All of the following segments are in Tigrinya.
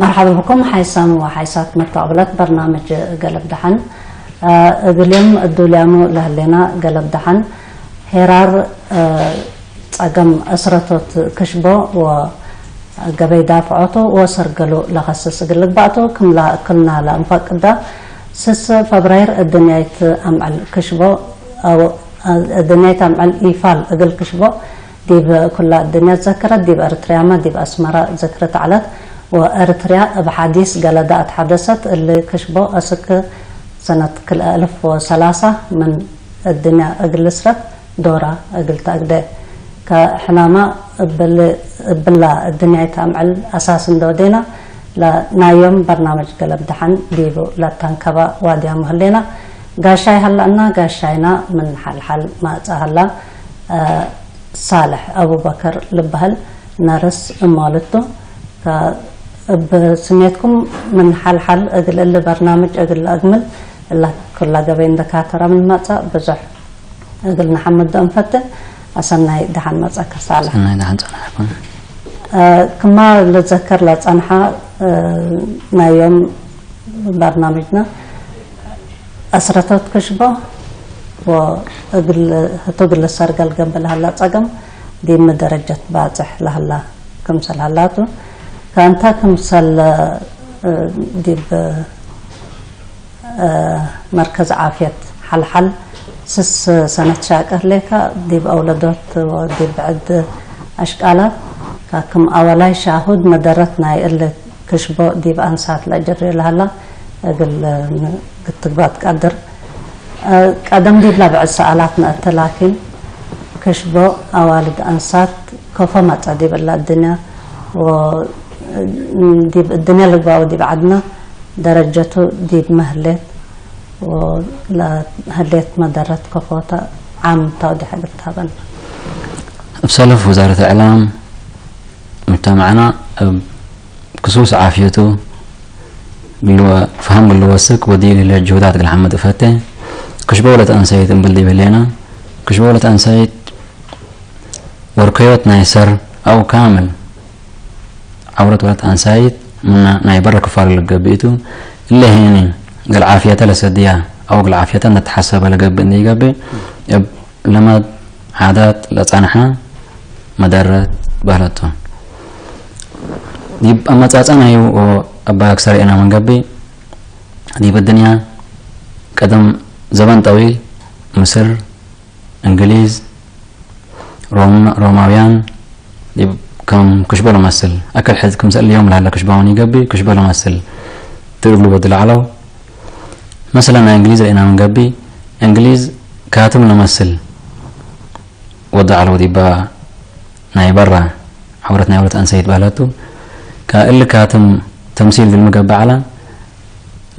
መርሓባ ብኩም ሓይሳም ወሓይሳት መተቐብለት በርናምጅ ገለብ ደሓን። እግልዮም እዱልያሙ ለህሌና ገለብ ደሓን። ሄራር ጸገም እስረቶት ክሽቦ ወገበይ ዳፍዖቶ ወሰርገሉ ለኸስስ እግል ልግባእቶ ክምላ እክልና ለእንፈቅዳ ስስ ፈብራይር እድንያይት ኣምዕል ክሽቦ እድንያይት ኣምዕል ኢፋል እግል ክሽቦ ዲብ ኩላ እድንያ ዘክረት ዲብ ኤርትርያማ ዲብ ኣስመራ ዝክረት ዓለት ወኤርትርያ እብ ሓዲስ ገለዳ ኣትሓደሰት እሊ ክሽቦ ኣስክ ሰነት ክልኤ እልፍ ወሰላሳ ምን እድንያ እግል ስረት ዶራ እግል ተአግደ ከሕናማ እብላ እድንያይት ኣምዕል ኣሳስ እንደወዴና ለናዮም በርናመጅ ገለብ ደሓን ዲቡ ለታንከባ ዋድያ ምህሌና ጋሻይ ሃላእና ጋሻይና ምን ሓልሓል ማጻ ሃላ ሳልሕ ኣቡበከር ልበሃል ነርስ እማልቱ እብ ስሜትኩም ምን ሓልሓል እግል እሊ በርናምጅ እግል ኣግምል እላ ኩላ ገበይ እንደካተራ ምን ማጻ ብዙሕ እግል ንሓምድ እንፈትን ኣሰናይ ደሓን መጻካ ሳልሕ። ሰናይ ደሓን ጸናሕኩም። ክማ ልዘከር ለጸንሓ ናዮም በርናምጅና ኣስረቶት ክሽቦ ወእግል ህቶ ግል ሰርገል ገብል ሃላ ጸገም ዲብ ደረጀት ባጽሕ ለሃላ ክምሰል ሃላቱ ከእንታ ክምሰል ዲብ መርከዝ ዓፍየት ሓልሓል ስስ ሰነት ሻቀ ህሌካ ዲብ ኣውለዶት ወዲብ ብዕድ ኣሽቃላት ካክም ኣወላይ ሻሁድ መደረት ናይ እለ ክሽቦ ዲብ ኣንሳት ለጀሪ ለሃላ እግል ክትግባት ቀድር ቀደም ዲብላ ብዕድ ሰኣላት ነእተ ላኪን ክሽቦ ኣዋልድ ኣንሳት ከፎ መጸ ዲብ እላ እድንያ ወዲብ እድንያ ልግባኡ ዲብ ዓድና ደረጀቱ ዲብ መህሌት ወለህሌት መደረት ከፎታ ዓም ታውዲ ሕግር ታበን። እብ ሰለፍ ወዛረት እዕላም ሙጅተማዕና እብ ክሱስ ዓፍየቱ ግልወ ፍሃም ግልወ ስክ ወዲ ልለ ጅሁዳት ግልሓመድ እፈቴ ክሽበ ወለት ኣንሳይት እምብል ዲበሌና ክሽበ ወለት ኣንሳይት ወርከዮት ናይ ሰር ኣው ካምል ዓውረት ወለት ኣንሳይት ምና ናይ በረ ክፋሉ ልገብእ ቱ እለ ሄኒ ግል ዓፍየተ ለሰድያ ኣው ግል ዓፍየተ ነተሓሰበ ለገብእ እንዲገብእ እብ ለማድ ዓዳት ለጸንሓ መደረት በህለቶ። ዲብ ኣመጻጸ ናዩ እባ ክሰር ኢና መንገቢ ዲብ እድንያ ቀደም ዘበን ጠዊል ምስር እንግሊዝ ሮም ሮማውያን ዲብ ከም ክሽቦ ለመስል ኣከል ሕዝ ክምሰል ልዮም ላለ ክሽባውን ይገቢ ክሽቦ ለመስል ትእብሉ ወዲ ለዓለው መሰለ ናይ እንግሊዝ ርኢና መንገቢ እንግሊዝ ካትም ለመስል ወዲ ዓለው ዲባ ናይ በራ ዓውረት ናይ ወለት ኣንሰይት ባህለቱ ከእሊ ካትም ተምሲል ግልሚ ገባ ዓላ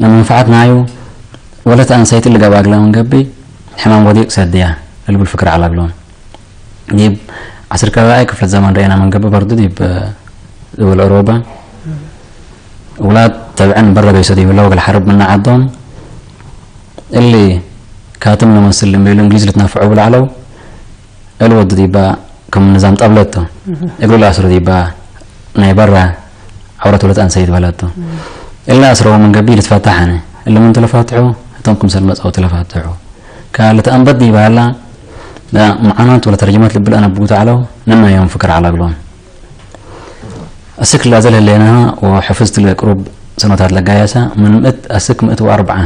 ለመንፈዓት ናዩ ወለት ኣንሰይት እሊ ገባ ግላ መንገቢ ሕማም ወዲቅ ሰድያ እልብል ፍክር ዓላ ግሎም ዲብ ዓስር ከራይ ክፍለት ዘመን ርኢና መንገቢ በርዱ ዲብ ዝብል ኦሮባ ውላድ ተብዕን በረ ገይሶ ዲብለ ወግል ሓርብ ምና ዓዶም እሊ ካትም ንመስል እምቤሉ እንግሊዝ ልትነፍዑ ብላዕለው እልወዱ ዲባ ከም ንዛም ጠብለቶ እግሩ ላስሩ ዲባ ናይ በራ ዓውረት ወለት ኣንሰይት በለቶ እላ ኣስረዎ መንገቢ ልትፈታሕ ኣነ እሊ ምን ትለፋትሑ እቶም ክምሰል መጻው ትለፋትሑ ካልት ኣንበት ዲባ ኣላ መዓናት ወለ ተርጅማት ልብል ኣነብጉት ዓለው ነናዮም ፍክር ዓላ ግሎም እስክ ላዘል ህሌና ወሕፍዝት ለቅሩብ ሰኖታት ለጋያሳ ምን ምእት ኣስክ ምእት ወኣርብዓ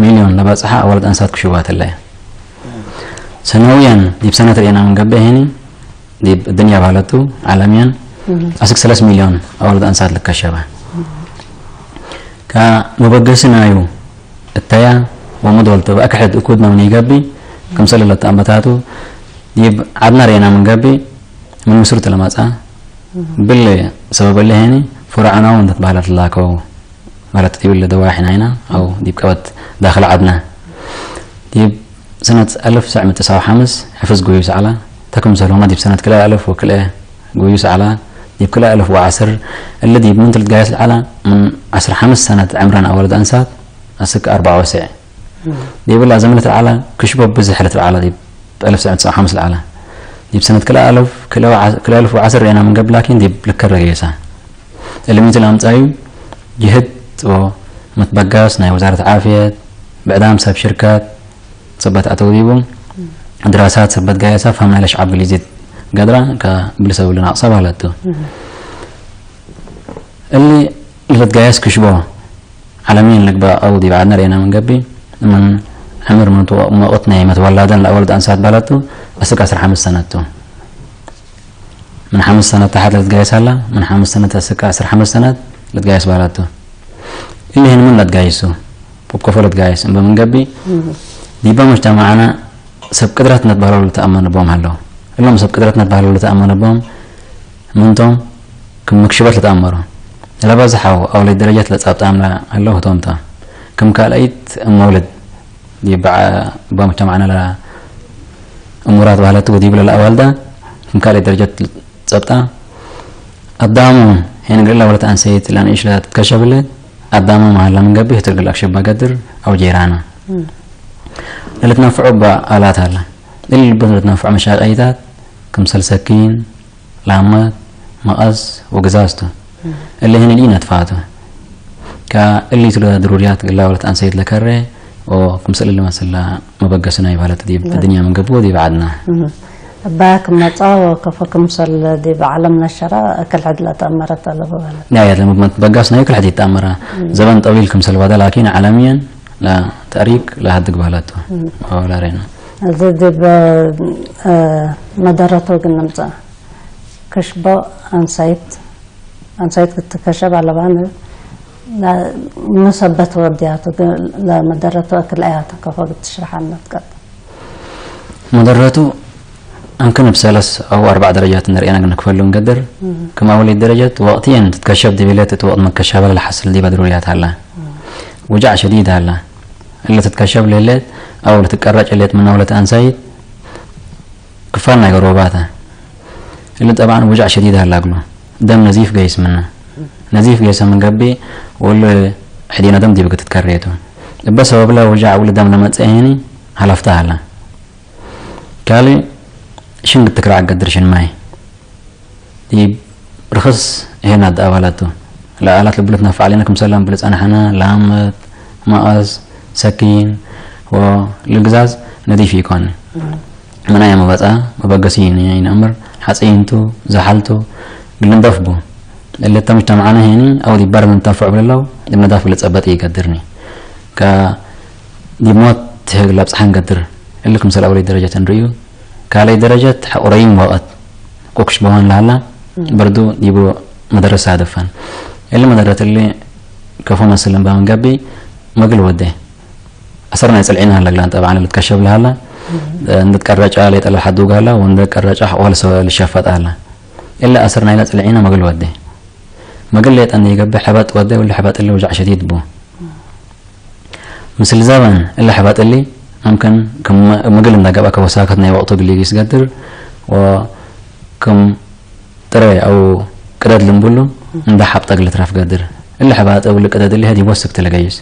ሚልዮን ለባጽሓ ኣዋልድ ኣንሳት ክሽዋት ህለያ ሰነውያን ዲብ ሰነት ርኤና ምን ገብእ ሄኒ ዲብ ድንያ ባህለቱ ዓለምያን ኣስክ ሰለስ ሚልዮን ኣዋልድ ኣንሳት ልከሸባ ከመበገሲ ናዩ እተያ ወመዶልተ ብኣክሕድ እኩድና ምን ይገቢ ክምሰለለት ኣንበታቱ ዲብ ዓድና ርኤና ምን ገብእ ምን ምስሩ ተለማጻ ብለ ሰበበለ ሄኒ ፈርዖናዊ እንተትባህለት ላከው ማለት ይብል ደዋሒ ናይና ኣው ዲብ ቀበት ዳኽል ዓድና ዲብ ሰነት ኣልፍ ሰዕ ምእቲ ሰው ሓምስ ሕፍዝ ጉዩ ሰዓላ ተክምሰል ሆማ ዲብ ሰነት ክልኤ ኣልፍ ወክልኤ ጉዩ ሰዓላ ዲብ ክልኤ እልፍ ወዓስር እሊ ዲብ ምንት ልትጋየስ ለዓላ ምን ዓስር ሓምስ ሰነት ዕምረን ኣዋልድ ኣንሳት ኣስክ ኣርባዓ ወስዕ ዲብላ ዘመነት ለዓላ ክሽቦ ብዝሕ ለትለዓላ ዲብ እልፍ ሰብዕ ትስዓ ሓምስ ለዓላ ዲብ ሰነት ክልኤ እልፍ ክልኤ ወዓ- ክልኤ እልፍ ወዓስር ርኤና ምንገብ ላኪን ዲብ ልከረ ገየሳ እሊ ምንት ለኣምጻዩ ጅህድ መትበጋስ ናይ ወዛረት ዓፍየት ብዕዳም ሰብ ሽርካት ሰበት ኣተውዲቡ ድራሳት ሰበት ጋየሳ ፋም ናይለ ሽዓብ ግሊዚት ገድራ ከብል ሰብሉ ናቕሳ ባህለቱ እሊ ልትጋየስ ክሽቦ ዓለሚን ልግባ ኣው ዲብ ዓድና ርኤና ምን ገቢ ምን ዕምር ምን መቕት ናይ መትወላደን ለኣወልድ ኣንሳት ባህለቱ ኣስክ ዓስር ሓምስ ሰነቱ ምን ሓምስ ሰነት ታሓት ለትጋየስ ኣላ ምን ሓምስ ሰነት ኣስክ ዓስር ሓምስ ሰነት ልትጋየስ ባህለቱ እሊ ህን ምን ለትጋይሱ ፖፕኮፎ ለትጋየስ እምበ ምን ገቢ ዲባ ሙጅተማዕና ሰብ ቅድረት ነትባህለሉ ተኣመንቦም ሃለው እሎም ሰብ ቅድረት ነትባህለሉ ተኣመንቦም ምንቶም ክም ምክሽበት ለተኣመሩ ለበዝሓው ኣውለድ ደረጀት ለጻብጣም ሃለው ህቶምታ ክም ካልኣይት እመውልድ ዲባ ሙጅተማዕና እሙራት ባህለት ወዲብ ለለኣዋልዳ ክም ካልኣይት ደረጀት ጸብጣ ኣዳሙ ሄን ግላ ወለት ኣንሰይት ላንእሽ ለትከሸብለ ኣዳሙ መሃላ ምን ገቢ ህትርግል ኣክሸባ ገድር ኣው ጄራና ለልትነፍዑ በኣላት ኣላ እሊ ልበት ለትነፍዑ መሻቀይታት ክምሰል ሰኪን ላመት መቐስ ወግዛዝቱ እሊ ህን ልኢ ነትፋቱ ከ እሊ ትለ ድሩርያት ግላ ወለት ኣንሰይት ለከረ ክምሰል እሊ መስላ መበገስና ይባለት ዲብ ድንያ ምን ገቡ ዲብ ዓድና እባ ክመጻ ወከፈ ክምሰል ዲብ ዓለም ነሸራ ክልሕድ ለተኣመረት ኣለቡ በለት። ያየት ለመመት በጋስ ናይ ክልሕድ ይተኣመራ ዘበን ጠዊል ክምሰል ባደ ላኪን ዓለምየን ለተእሪክ ለሃድግ ባህለቱ ወላሬና እዚ ዲብ መደረቱ ግን ንምጻ ክሽቦ ኣንሳይት ኣንሳይት ክትከሸብ ኣለባ ንሰበት ወዲያቱ ለመደረቱ ክልኣያቱ ከፈ ብትሽርሓነት ቀጥ መደረቱ ኣንክን ብሰለስ ኣው ኣርባዕ ደረጃት ንርእና ክንክፈሉ ንገድር። ከም ኣወለይ ደረጃት ወቕትየን ትትከሸብ ድቢለት እቲ ወቕት መከሻበል ለሓስል ዲባ ድሩርያት ኣላ። ውጃዕ ሸዲድ ኣላ። እለ ትትከሸብ ሌሌት ኣው ለትቀረጭ ሌት ምናውለት ኣንሳይት ክፋል ናይ ገሮባታ። እለ ጠብዓን ውጃዕ ሸዲድ ኣላ እግሉ። ደም ነዚፍ ገይስ ምና። ነዚፍ ገይሰ ምን ገቢ ወሉ ሕዲና ደም ዲብክ ትትከሬቱ። እበ ሰበብለ ውጃዕ ውል ደም ለመጸ ሄኒ ሃለፍታ ኣላ። ካልእ ሽንግ ትክራዕ ገድር ሽን ማይ ዲብ ርኽስ እሄና ዳ ኣባላቱ ለኣላት ልብለት ናፍዓሊና ክምሰላም ብልጻናሕና ላመት ማቐስ ሰኪን ወልግዛዝ ነዲፍ ይኮን ምናያ መበጻ መበገሲ ይንእምር ሓጽይንቱ ዘሓልቱ ግልንደፍ ቡ እለ ተምጅተማዓና ሄኒ ኣው ዲባር ምንታፍዕ ብለለው ድመዳፍ ብልጸበጥ ይገድርኒ ከ ዲሞት ትህግ ለብጽሓን ገድር እሊ ክምሰል ኣውለይ ደረጀት እንርእዩ ካልይ ደረጀት ሐቁረይም ወቐት ቁክሽ በሆን ለሃላ በርዱ ዲቡ መደረስ ሃደፋን እሊ መደረት እሊ ከፎ መስል እንባ ምንገቢ መግል ወደ ኣሰር ናይ ጽልዒና ሃላ ግላን ጠብዓን ልትከሸብ ለሃላ እንድትቀረጫ ለይጠለ ሓዱግ ሃላ ወንድቀረጫ ሐቆል ልሸፈጥ ሃላ እሊ ኣሰር ናይላ ጽልዒና መግል ወደ መግል ለይጠን ይገብእ ሐበጥ ወደ ወለ ሐበጥ እሊ ውጃዕ ሸዲድ ቡ ምስል ዘበን እለ ሕባጥሊ መምከን ምግል እንዳገባ ከወሳከት ናይ ወቅቱ ግሊ ጊስ ገድር ወክም ጥረ ኣው ቅደድ ልምብሉ እንዳ ሓብጠ ግልትራፍ ገድር እለ ሕባጥ እብሊ ቅደድ እሊ ሀዲ ወስክ ትለገይስ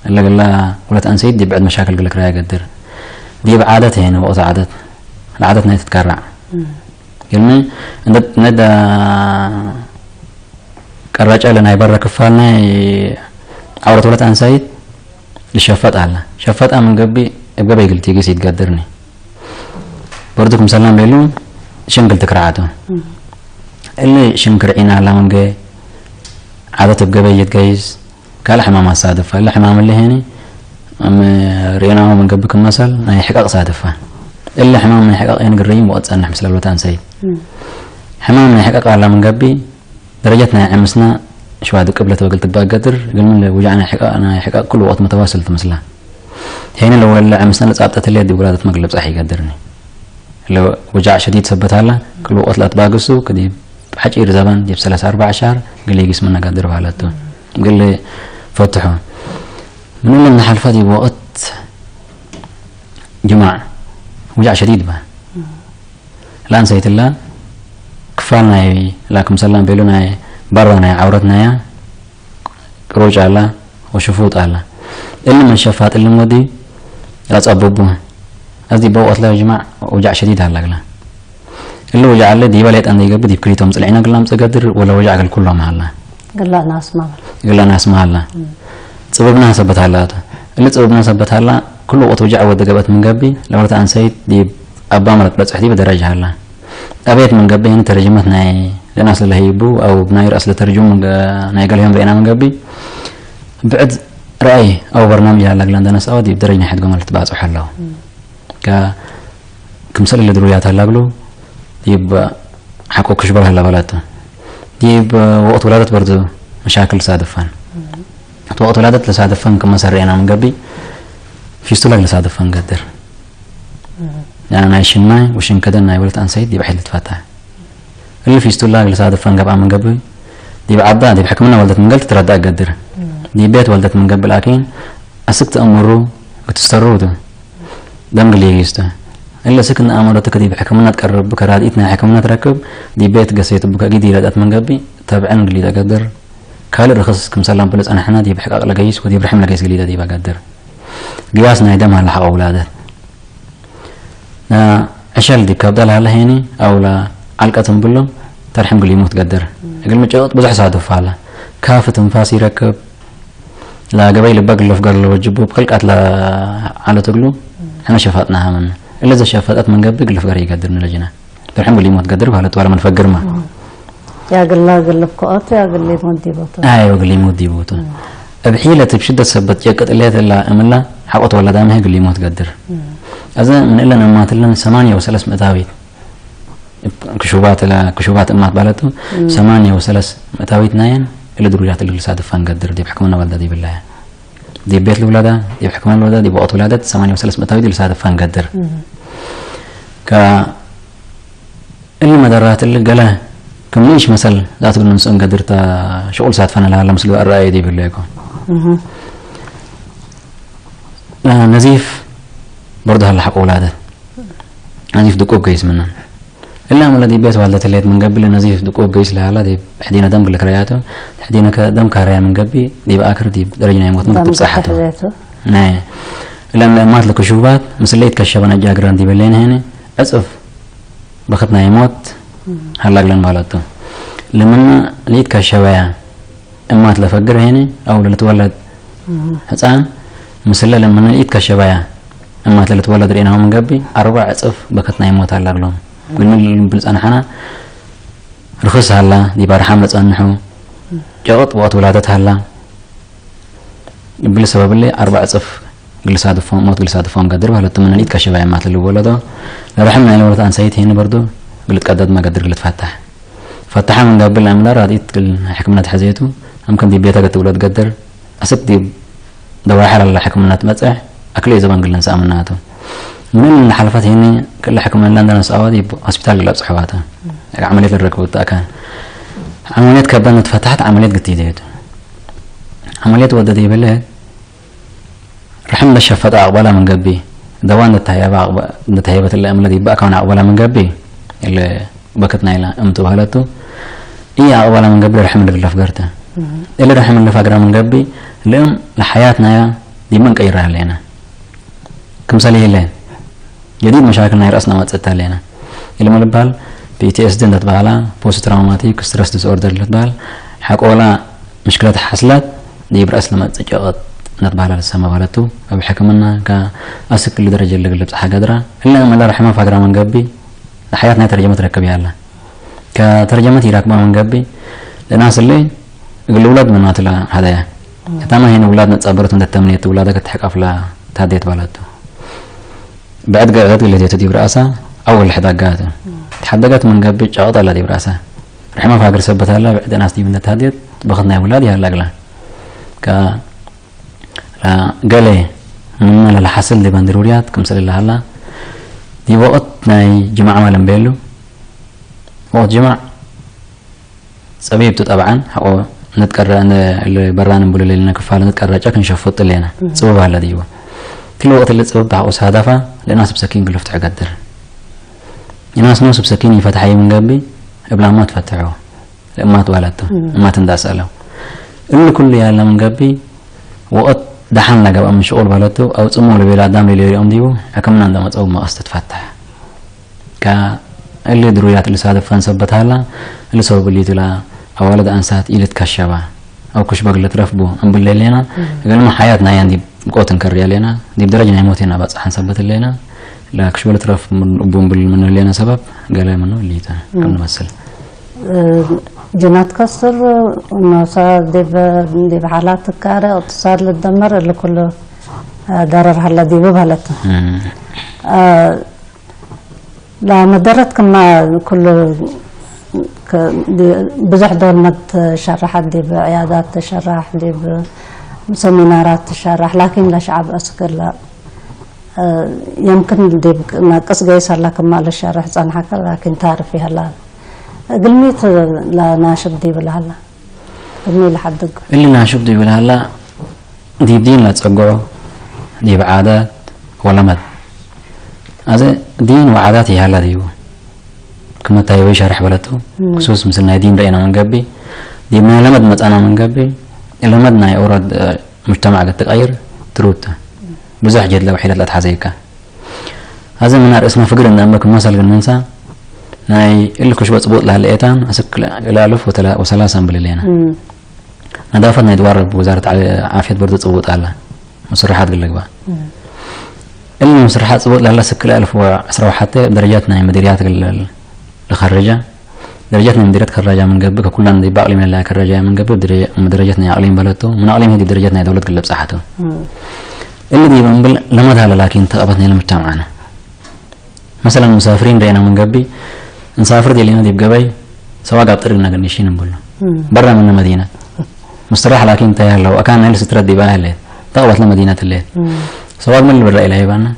እለ ግላ ሁለት ኣንሰይት ዲብ ዕድ መሻክል ግልክራ ገድር ዲብ ዓደት ሄነ ወቅቱ ዓደት ለዓደት ናይ ትትከራዕ ግልሚ እንደ ነዳ ቀረጨ ለናይ በረ ክፋል ናይ ዓውረት ወለት ኣንሳይት ልሸፈጥ ኣላ። ሸፈጣ ምን ገቢ እብ ገበይ ግልቲ ግስ ይትገድርኒ። በርዱ ክምሰላም ቤሉ ሽንግል ትክርዓቱ። እሊ ሽንክር ዒና ኣላ መንገ ዓደት እብ ገበይ ይትገይዝ ካልእ ሕማም ኣሳድፋ። እሊ ሕማም እሊ ሄኒ ርኢናሁ ምን ገቢ ክመሰል ናይ ሕቀቕ ሳድፋ። እሊ ሕማም ናይ ሕቀቕ ሄኒ ግረይም ወቕት ጸንሕ ምስለ ወለት ኣንሳይት። ሕማም ናይ ሕቀቕ ኣላ ምን ገቢ ደረጀት ናይ ዕምስና ሽዋድ ቅብለት ወግል ትግባእ ገድር ግን ምን ለውጃዕ ናይ ሕቃ ናይ ሕቃ ኩሉ ወቅት መተዋስል ትምስላ ሄነ ለወለ ዕምስና ለጻብጠት ለየ ዲብ ውላደት መግል ለብጻሕ ይገድርኒ ለውጃዕ ሸዲድ ሰበት ኣላ ኩሉ ወቅት ለትባግሱ ክዲብ ሓጪር ዘበን ዲብ ሰላሳ ኣርባዓ ሻር ግል ይግስ መነጋድር ባህለቱ ግል ፈትሑ ምን ምን ንሓልፋ ዲብ ወቅት ጅማዕ ውጃዕ ሸዲድ ባ ለኣንሰይትላ ክፋል ናይ ላኩም ሰላም ቤሉ ናይ በራ ናይ ዓውረት ናያ ቅሩጭ ኣላ ወሽፉጥ ኣላ። እሊ መሸፋጥ እሊ ሞዲ ላጸብቡ። ኣዚ በውቀት ላ ጅማዕ ውጃዕ ሸዲድ ኣላ ግላ። እሊ ውጃዕ ኣለ ዲባ ሌጣ እንደ ይገብር ዲብ ክሊቶም ጽልዒና ግላ ምጸገድር ወላ ውጃዕ ገል ኩሎም ኣላ። ግላእ ናስማ ግላ ናስማ ኣላ። ጽብብና ሰበት ኣላ ኣቶ። እሊ ጽብብና ሰበት ኣላ ኩሉ ወቅት ውጃዕ ወደ ገበት ምን ገቢ ለወርታ ኣንሰይት ዲብ ኣባ መረት በጽሕ ዲብ ደረጃ ኣላ። ኣቤት ምን ገቢ ይህን ተረጅመት ናይ ለናስ ለለህይቡ ኣው ብናይ ራስ ለተርጁም ናይ ገልዮም ርኤና ምን ገቢ ብዕድ ራእይ ኣው በርናምጅ ኣላ ግላ እንደነስኣወ ዲብ ደረጅ ናይ ሕድጎ ማለት ትባጽሑ ኣለዉ። ካ ክምሰል ለድሩያት ኣላ ብሎ ዲብ ሓቆ ክሽበር ኣላ ባላቱ ዲብ ወቅት ውላደት በርዱ መሻክል ሳድፋን እቲ ወቅት ውላደት ለሳድፈን ክመሰር ርኤና ምን ገቢ ፊስቱላ ለሳድፈን ገድር። ያና ናይ ሽናይ ወሽንከደን ናይ ወለት ኣንሰይት ዲብ ሕል ትፈታ። እሊ ፊስቱላ ለሳድፈን ገብኣ ምን ገቢ ዲብ ዓዳ ዲብ ሕክምና ወልደት ምን ገል ትትረዳእ ገድር። ዲብ ቤት ወልደት ምን ገቢ ላኪን ኣስክ ተእምሩ ክትስተሩ ቱ ደም ግሊ ይስተ። እለ ስክ ንኣመሎት ከዲብ ሕክምና ትቀርብ ብከ ራድኢት ናይ ሕክምና ትረክብ ዲብ ቤት ገሰይቱ ብከ ጊዲ ረዳት ምን ገቢ ተብዕን ግሊ ተገድር። ካልእ ርኽስ ክምሰላም ብሎ ጸናሕና ዲብ ሕቃቅ ለገይስ ወዲብ ርሕም ለገይስ ግሊ ተዲባ ገድር። ግያስ ናይ ደም ሃለ ሓቆ ውላደት። ና ዕሸል ዲብ ከብዳ ለሃለ ሄኒ ኣውላ ዓልቀት እንብሎ ተርሕም ግሊ ይሙት ገድር። እግል ምጨወጥ ብዙሕ ሳድፍ ኣላ። ካፍ ትንፋስ ይረክብ። ላገበይ ልባ ግለፍ ገር ለወጅቡ ብክልቃት ለዓለት እግሉ ሕነ ሸፋጥና ሃመና። እለ ዘሸፈጠት ምን ገቢ ግለፍ ገር ይገድር ንለጅና። ተርሕም ግሊ ይሙት ገድር ባህለት ዋላ ምን ፈግርማ። ያግላ ግልብ ከኦት ያግል ሞት ዲቦቶ ኣይ ወግሊ ይሙት ዲቦቶ። እብ ሒለት እብ ሽደት ሰበት ጨቅጥ እሌት እላ እምላ ሓቆት ወለዳ ምህግ ግሊ ይሙት ገድር። ኣዘ ምን እለን እማትለን ሰማንያ ወሰለስ ምእታዊት ክሹባት ላ ክሹባት እማት ባለቱ ሰማንያ ወሰለስ ምእታዊት ናየን እለ ድሩጃት እለ ልሳድፋን ገድር ዲብ ሕክምና ወልዳ ዲብላያ ዲብ ቤት ልውላዳ ዲብ ሕክምና ወልዳ ዲብ ወቅት ውላደት ሰማንያ ወሰለስ ምእታዊት ልሳድፋን ገድር። ካ እሊ መደራት እሊ ገለ ከም ንእሽ መሰል ዛት ግን ንስኦም ገድርታ ሽቁል ሳትፈና ለሃለ ምስሉ ኣረኣየ ዲብሉ እኮ ነዚፍ በርዶ ሃለ ሓቆ ውላደት ነዚፍ ድቁብ ከይስ ምናን እላ መለዲ ቤት ዋልደት ሌት ምን ገቢ ለነዚፍ ድቁብ ከይስ ለሃላ ዲብ ሕዲነ ደም ግልክ ረያቶ ሕዲነ ከደም ካረያ ምን ገቢ ዲብ ኣክር ዲብ ደረጅ ናይ ሞት ምን ትብጻሓቶ ናይ እላ ለማት ለክሹባት ምስለይት ከሸበነ ጃግረን ዲበሌን ሄነ ዕጽፍ በኸት ናይ ሞት ሃላ ግለን ባለቱ ለምነ ሊት ከሸበያ እማት ለፈግር ሄነ ኣው ለልትወለድ ህፃን ምስለ ለምነ ሊት ከሸበያ እማት ለልትወለድ ርኢናሆም ገቢ ኣርባዕ ዕፅፍ በከት ናይ ሞት ኣላ ግሎም ግን ልብል ፀናሓና ርኽስ ሃላ ዲባ ርሓም ለፀንሑ ጨቕጥ ወቕት ውላደት ሃላ እብል ሰበብለ ኣርባዕ እጽፍ ግልሳድፎም ሞት ግልሳድፎም ገድር ባህለቱ ምንሊት ከሽባይ ማት ልወለዶ ለረሕም ናይ ለወለት ኣንሰይት ሄን በርዶ ግልት ቀደድ መገድር ግልት ፈታሕ ፈታሓ ምን ጋብል ኣምላ ራዲት ግል ሕክምና ተሐዘየቱ ኣምከን ዲቤታ ገት ውለድ ገድር ኣስብ ዲብ ደዋይ ሓላላ ሕክምና ትመጽሕ ኣክለ ዘባን ግልን ሰኣምናቱ ምንም ለሓልፋት ሄኒ ክለ ሕክምና ላንዳ ነስኣዋ ዲብ ሆስፒታል ግላብ ጽሕዋታ ዓመልየት ልረክቡ ተኣካን ዓመልየት ከበድ ንትፈታሕት ዓመልየት ግትይደየቱ ዓመልየት ወደደ ይበለ ርሕም ለሸፈጠ ኣቕባላ ምን ገቢ ደዋ እንደተሃየበ እንደተሃየበት እለ እምለ ዲባ ካውን ኣቕባላ ምን ገቢ እለ በክት ናይላ እምት ባህለቱ እየ ኣቕባላ ምን ገቢ ርሕም ልግለፍ ገርተ እለ ርሕም ልፋግራ ምን ገቢ ልእም ለሓያት ናያ ዲመን ቀይራ ኣለና ክምሰል የለን ጀዲድ መሻክል ናይ ርእስና መጸት ኣለና ኢለ ምልባል ፒ ቲ ኤስ ዲ እንደተባህላ ፖስት ትራውማቲክ ስትረስ ዲስኦርደር ልትባል ሓቆላ ምሽክለት ሓስላት ዲብ ርእስ ለመጽእ ጨቐጥ እናተባህላ ልሰማ ባለቱ ኣብ ሕክምና ካ ኣስክል ደረጃ ለግልብ ጸሓ ገድራ እለ መላ ርሕማ ፋግራ መንገቢ ንሓያት ናይ ተርጀመት ረከብ ያላ ከተርጀመት ይራክባ መንገቢ ለናስለ እግል ውላድ መናትላ ሃደያ እታማ ሄን ውላድ ነጻበረት እንደተምኔት ውላዳ ከተሕቃፍላ ታዴት ባለቱ بعد قعدت قلت يا تدي براسا أول حدا قاعد تحدقت من قبل جاوت على دي براسا رحمة فاقر سبت هلا بعد ناس دي من تهديت بخدنا أولاد يا هلا قلا ك لا قالي من لا حصل دي بندروريات كم سل الله هلا دي وقت ناي جماعة ما لمبيلو وقت جمع ጸቢብቱ ጠብዓን ሓቆ ንትቀረ በራን እንብሉ ሌልና ክፋል ንትቀረጨ ክንሸፉጥ ሌና ጽቡብ ኣለ ድይቦ ክል ወቅት ልጽብብ ብሓቆ ሳዳፋ ለናስ ብሰኪን ግልፍትሑ ገድር ኢናስ ነው ስብሰኪን ይፈትሓይ ምን ገቢ እብላማ ትፈትሑ ለእማት ባለቶ እማት እንዳሰለው እሉ ኩሉ ያለ መንገቢ ወቕት ደሓን ለገብኣ ምሽቑል ባለቱ ኣውፅሞ ለቤላ ኣዳም ሌሎ ይሪኦም ዲቡ ሕክምና እንዳመፀው መቐስ ትትፈትሕ ከ እሊ ድሩያት ልሳደፈን ሰበት ሃላ እሊ ሰበብ እሊቱላ ኣዋልድ ኣንሳት ኢልት ከሸባ ኣብ ኩሽበግ ልትረፍቡ እንብል ሌና እገልማ ሓያት ናያ እንዲ ብቆት እንከርያ ሌና ዲብ ደረጃ ናይ ሞቴና ባፅሓን ሰበት ሌና لا ክሽበ ልትረፍ ቡን ብል ምን ሌና ሰበብ ገለ ምኑ እሊተ ከም ንመስል ጅናት ከስር ኖሳ ዲብ ዲብ ሓላት ትካረ እቅትሳድ ልደመር እሊ ኩሉ ደረር ሃለ ዲቡ በለት ለመደረት ክማ ኩሉ ብዙሕ ዶልመት ተሸራሓት ዲብ ዕያዳት ተሸራሕ ዲብ ሰሚናራት ተሸራሕ ላኪን ለሸዓብ እስክላ የምክን ዲብ ናቅስ ገይሰላ ክማ ልሸርሕ ጸንሓከ ላኪን ታርፍ ይህላ እግልሚት ለናሽብ ዲብልሃላ እግሚ ለሓድግ እሊ ናሽብ ዲብልሃላ ዲብ ዲን ለጸግዖ ዲብ ዓዳት ወለመድ ኣዘ ዲን ወዓዳት ይሃላ ዲቡ ክመታይ ወይ ሸርሕ በለቱ ክሱስ ምስል ናይ ዲን ረኢና መንገቢ ዲብ ናይ ለመድ መጻና መንገቢ ለመድ ናይ ኦራድ ሙጅተማዕ ገትቀይር ትሩት ብዙሕ ጀድለ ወሒደት ለትሓዘይካ ኣዘ ምና ርእስና ፍግር እንዳ እምበክ መሰል ግን መንሳ ናይ እሊ ክሽበ ጽቡጥ ላለ ኤታን ኣስክ ላልፍ ወሰላሳ እንብል ሌና ነዳፈት ናይ ድዋር ወዛረት ዓፍየት በርዶ ጽቡጥ ኣላ መስርሓት ግልግባ እሊ መስርሓት ጽቡጥ ላለ ስክል ኣልፍ ወ ዕስራ ወሓተ ደረጃት ናይ መዲርያት ግልል ልኸርጃ ደረጃት ናይ መዲርያት ከራጃ መንገቢ ከኩላን ዲባ ኣቅሊም ለላ ከራጃ መንገቢ ደረጃት ናይ ኣቅሊም በለቶ ምን ኣቅሊም ሄዲ ደረጃት ናይ ደውለት ግለብ ጻሓቶ እሊ ዲብ እንብል ለመድሃለ ላኪን ተቀበት ናይ ለምጅተማዕና መሰለን ሙሳፍሪን ደይና መንገቢ እንሳፍር ዴሌና ዲብ ገበይ ሰዋግ ኣብ ጥሪ ነገር ንሽን እንብሎ በራ ምን መዲና مصطلح لكن تيار لو أكان نيل سترة دي بقى هلت تقوت لمدينة الليل سواق من البرا إلى هيبانا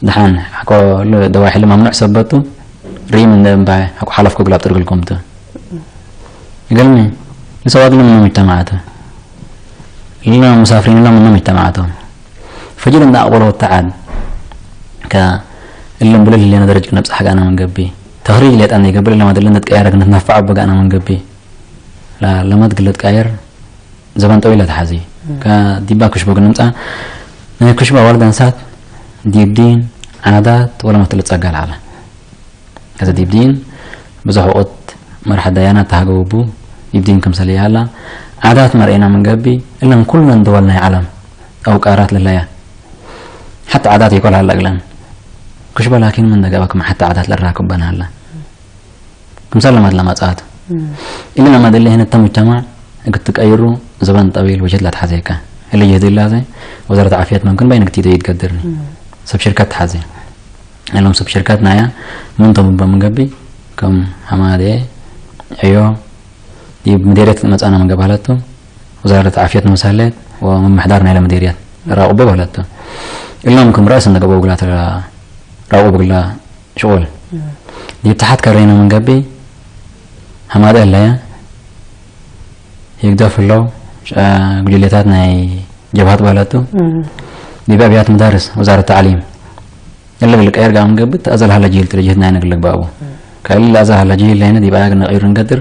دحان حكو دواحي لما ممنوع سبتو ريم من دم باي حكو حلف كوكلا بترقل كومتو يقولني لسواق لما مجتمعاته لنا مسافرين لنا من مجتمعاتهم فجل عند أقبل والتعاد ك اللي مبلل لنا درجة نفس حقنا من قبي تخريج ليت أن يقبل لما دلنا تكايرك نتنفع بقى أنا من قبي لا لما تقلت كاير ዘበን ጠው ኢለ ተሓዚ ከ ዲባ ክሽቦ ግን ምፃ ናይ ክሽቦ ኣዋልድ ኣንሳት ዲብ ዲን ዓዳት ወለመትል ፀጋ ለዓለ ከዚ ዲብ ዲን ብዙሕ ወቅት መርሓ ዳያና ተሃገውቡ ዲብ ዲን ክምሰል ያላ ዓዳት መርኤና መንገቢ እለን ኩለን ድወል ናይ ዓለም ኣውቃራት ለለያ ሓቲ ዓዳት ይኮል ሃላ እግለን ክሽቦ ላኪን ምን ደገባ ክማ ሓቲ ዓዳት ለራክበን ሃላ ክምሳለ ማት ለማጻቱ ኢልና ማደለ ህነ ተሙጅተማዕ እግትቀይሩ ዘበን ጠዊል ወጀት ላትሓዘካ እለ ጀህድ ላዘ ወዛረት ዓፍየት መምክን በይን ግቲዶ ይትገድርኒ ሰብ ሽርካት ተሓዘ እሎም ሰብ ሽርካት ናያ ምን ተሙበ ምንገቢ ከም ሃማደ ዕዮ ዲብ ምዴርየት መጻና ምንገባለቱ ወዛረት ዓፍየት መሳለት ወመምሕዳር ናይለ ምዴርየት ራቁቦ በለቱ እሎም ከም ራእስ እንደገበው ግላ ራቁብ ግላ ሽቁል ዲብ ተሓት ከረይና ምንገቢ ሃማደ ኣለያ ይግደፍ ለው ጉጅሌታት ናይ ጀብሃት ባለቱ ዲብ ኣብያት መዳርስ ወዛረት ተዕሊም እለ ግልቀየር ጋር ምንገብት ኣዘል ሃለ ጅል ትልጅህት ናይ ንግልግ ባቡ ከል ኣዘል ሃለ ጅል ለይነ ዲብ ኣያግ ነቂሩ ንገድር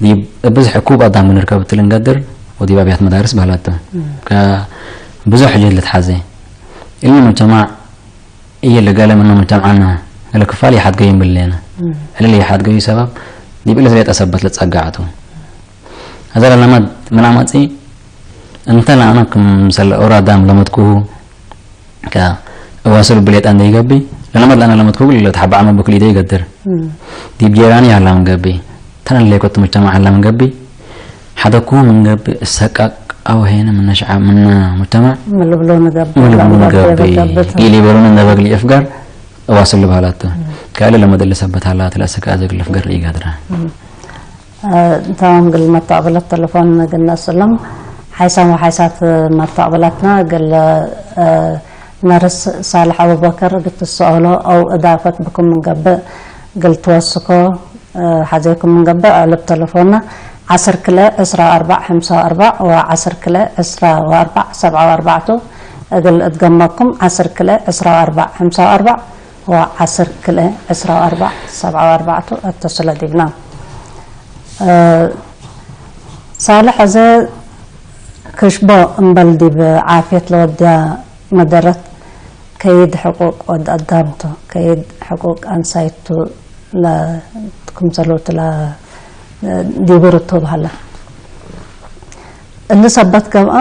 ዲብ ብዙሕ እኩብ ኣዳም ንርከብ ትል ንገድር ወዲብ ኣብያት መዳርስ ባላቱ ብዙሕ ጅል ልትሓዘ እሊ ሙጅተማዕ እየ ለገለ ምኖም እተምዓና ገለ ክፋል ይሓድገዩ እምብል ሌና ዕልል ይሓድገዩ ሰበብ ዲብ እለት ሌጠ ሰበት ለጸጋዕቱ። አዛ ለለመድ ምን አመጺ እንተ ለአነ ክምሰል ኦራዳም ለመድኩሁ እዋስሉ ብሌጣ እንደ ይገቢ ለለመድ ለአነ ለመድኩሁ ለተሐባዐ መብክል ኢደ ይገድር ዲብ ጄራኒ ያላ ምንገቢ ተነን ሌኮት ሙጅተማዕ ያላ ምንገቢ ሓደኩ ምንገብ እሰቃቅ አወሄነ ምነ ሸዓብ ምነ ሙጅተማዕ ምልብሎ ንገብ ምልብሎ ንገብ ጊሊ በሉን እንደ በግሊ እፍጋር እዋስል ልባላተ ካለ ለመደለ ሰበት ሀላ ትለ እሰቃ ዘግል እፍጋር ይጋድራ እንታውን ግል መታቅብለት ተለፎን ግነስሎም ሓይሳም ወሓይሳት መታቅብላትና ግል ነርስ ሳልሕ ኣቡበከር ግትሰኦሎ ኣው እዳፈት ብኩም ንገብእ ግል ትወስኮ ሓዘይኩም ንገብእ ዕልብ ተለፎና ዓስር ክለ ዕስራ ኣርባዕ ሓምሳ ኣርባዕ ወ ዓስር ክለ ዕስራ ወኣርባዕ ሰብዓ ወኣርባዕቱ እግል እትገመኩም ዓስር ክለ ዕስራ ኣርባዕ ሓምሳ ኣርባዕ ወ ዓስር ክለ ዕስራ ኣርባዕ ሰብዓ ወኣርባዕቱ እተስለ ዲብና። ሳልሕ፣ እዚ ክሽቦ እምበል ዲብ ዓፍየት ለወድያ መደረት ከይድ ሕቁቅ ወድ ኣዳምቱ፣ ከይድ ሕቁቅ ኣንሳይቱ ለ-፣ ክምሰሎቱ ለ-፣ ዲቡ ርቱ በሃላ። እሊ ሰበት ገብኣ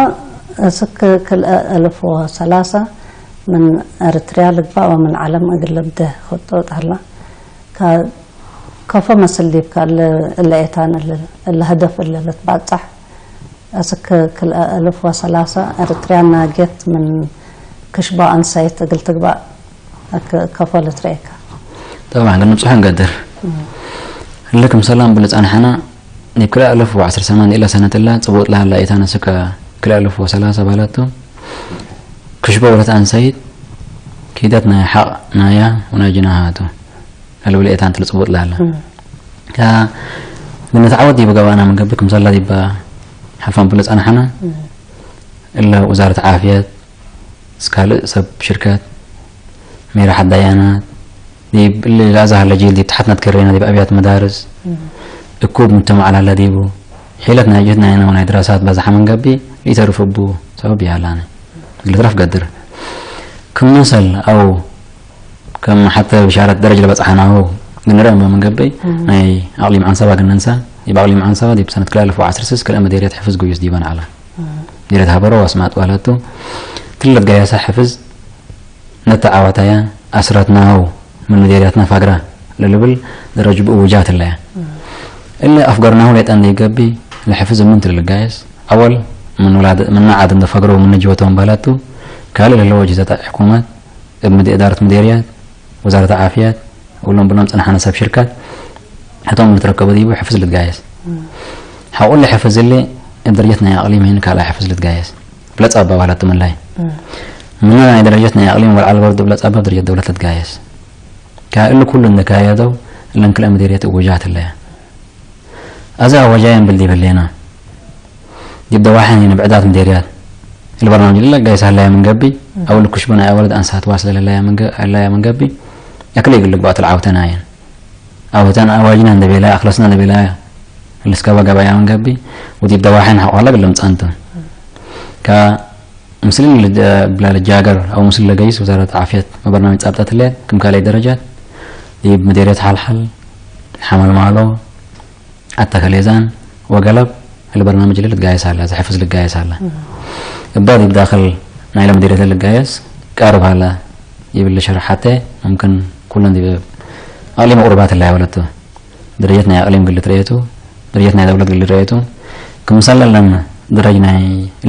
እስክ ክልአ እልፍ ወሰላሳ ምን ኤርትርያ ልግባእ ወምን ዓለም እግል ልብድህ ክጡጥ ሀላ። ከ-፣ ከፎ መስል ዲብካ እለ-፣ እለ ኤታን እለ፣ እለ ህደፍ እለ ልትባጻሕ። እስክ ክልአ እልፍ ወሰላሳ ኤርትርያ ናጌት ምን ክሽቦ ኣንሳይት እግል ትግባእ እክ-፣ ከፎ ልትረኤካ። ጠብዓን ግን ንብጽሖ ንገድር። እለ ክም ሰላም ብልጻንሓና ዲብ ክልአ እልፍ ወዓሰርተ ሰማንያ ኢላ ሰነት እላ ጽቡጥ ለሃላ ኤታን እስከ ክልአ እልፍ ወሰላሳ ባላቱ ክሽቦ ወለት ኣንሳይት ኪደት ናይ ሓቕ ናያ ወናይ ጅናሃቱ። ልብል ኤታን ትልጽቡጥ ላላ። እም። ካ-፣ ግን ተዓወት ዲብ ገባና መንገቢ ክምሰላ ዲባ ሓልፋን ብሎ ጸናሕና። እም። እለ ወዛረት ዓፍየት፣ እስካልእ ሰብ ሽርከት፣ ሜራ ሓዳያናት፣ ዲብ እለ ላዛ ሃለ ጂል ዲብ ተሓትናት ከሬና ዲብ ኣብያት መዳርስ፣ እም። እኩብ ምተማዕላለ ዲቡ፣ ሒለት ናይ ጅህድ ናይ ናይ ድራሳት በዛሓ መንገቢ ሊተርፍ እቡ ሰበብ ያላነ። ልትረፍ ገድር። ክመሰል ኣው ከም ሓተ ብሻረት ደረጃ ለበጽሓናሁ ግንረ እሞ መንገበይ እም። ናይ ኣቕሊም ዓንሰባ ግነንሳ፣ ይብ ኣቕሊም ዓንሰባ ዲብ ሰነት ክልተ ኣልፍ ወዓሰርተ ስስ ክልተ መደርያት ሕፍዝ ጉዩስ ዲበን ዓላ። እም። መደርያት ሃበሮ ዋስማጥ ዋላቱ ትለት ጋያሳ ሕፍዝ ነተ ዓዋታያ ኣስረትናሁ ምን መደርያትና ፋግራ ለልብል ደረጅ ብእውጃት ለያ። እም። እለ ኣፍገርናሁ ሌጣን ዘይገቢ ለሕፍዝ ምን ትልል ጋየስ ኣወል ምን ውላድ ምን ዓድ እንደ ፈግሮ ምን ጅወቶም ባላቱ ካልእ ለለዎ ጅዘታ ሕኩማት እብ ምድ-፣ እዳረት ምዴርያት፣ ወዛረት ዓፍያት፣ እብሎም ብሎም ጸንሓነ ሰብ ሽርካት፣ ሕቶም ልትረከቦ ዲቡ ሕፍዝ ልትጋየስ። እም። ሓቁ ልሕፍዝ እሊ እብ ደረጀት ናይ ኣቕሊም ይህን ካልኣይ ሕፍዝ ልትጋየስ። ብለጽ ኣባባላት ትምላይ። እም። ምና ናይ ደረጀት ናይ ኣቕሊም ወልዓል በርድ ብለጽ ኣባብ ደረጀት ደውለት ልትጋየስ። ካእሉ ኩሉ እንካየደው እለን ክልአ ምዴርየት እወጃት እለያ። ኣዛ ኣወጃ የንብል ዲበሌና። ዲብ ደዋሕን ንብዕዳት ምዴርያት። البرنامج للا قايس هلا من قبي. أول كشبنا أول أنسات واصلة للا من ق-، هلا من قبي. أكل يقول لك بقى العوتنا ين. عوتنا أواجنا نبيلا، أخلصنا نبيلا. اللي سكوا قبا يا من قبي. وديب دواحين حق والله قلهم تسأنتم. كا مسلم لج-، بلا لجاجر أو مسلم لقيس وزارة عافية. ما برنامج ثابتة الليل. كم كالي درجات. ديب مديرية حال حال. حمل مالو. ኣታ ከሌዛን ወገለብ ልበርናምጅ ልትጋየስ ኣላ፣ ዝሕፍዝ ልጋየስ ኣላ። እም። እባ ዲብ ዳኽል ናይ ለምዲረተ ልጋየስ ቃርብ ኣላ ይብል ሸርሓተ፣ ሙምክን ኩለን ዲብ ኣቕሊም ቁርባት እላ ይበለቱ። ደረጀት ናይ ኣቕሊም ግል ትረየቱ፣ ደረጀት ናይ ደውለት ግል ትረየቱ። ክምሳለ ለን ደረጅ ናይ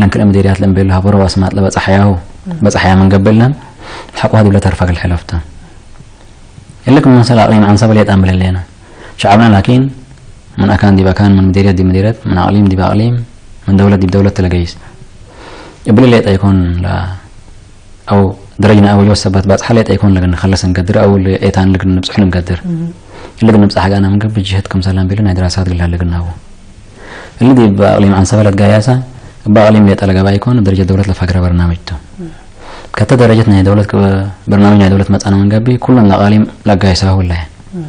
ለን ክልእ ምዲርያት ለምቤሉ ሃበሮ ዋስማጥ ለበጻሕያሁ፣ እም። በጻሕያ መንገበለን ሓቋ ዲብለ ተርፋ ግል ሕለፍቱ። እልክ ምን ሰላ ኣቕሊም ዓንሳብ ሌጣ እምብል ህሌና። ሸዓብና ላኪን ምን ኣካን ዲብ ኣካን፣ ምን ምዲርየት ዲብ ምዲርየት፣ ምን ኣቕሊም ዲብ ኣቕሊም፣ ምን ደውለት ዲብ ደውለት ተለገይስ። እብል ሌጣ ይኮን ላ-፣ ኣው ደረጅና ኣወጆ ሰባት ባጽሓ ሌጣ ይኮን ለግን ኸለስ እንገድር፣ ኣው ሌጣን ልግን ንብጽሕ ልንገድር። እም። ልግን ንብጽሕ ጋና ምንገብ ብጅህት ከም ሰላም ቢሉ ናይ ድራሳት ግላ ልግን ኣው። እሊ ዲብ ኣቕሊም ዓንሳብ ለትጋያሳ፣ እባ ኣቕሊም ሌጣ ለገባ ይኮን ደረጀት ደውለት ለፋግረ በርናምጅ ቱ። እም። ከተ ደረጀት ናይ ደውለት ከ-፣ በርናምጅ ናይ ደውለት መጻና መንገቢ፣ ኩለን ለኣቓሊም ለጋይሳሁ እለ። እም።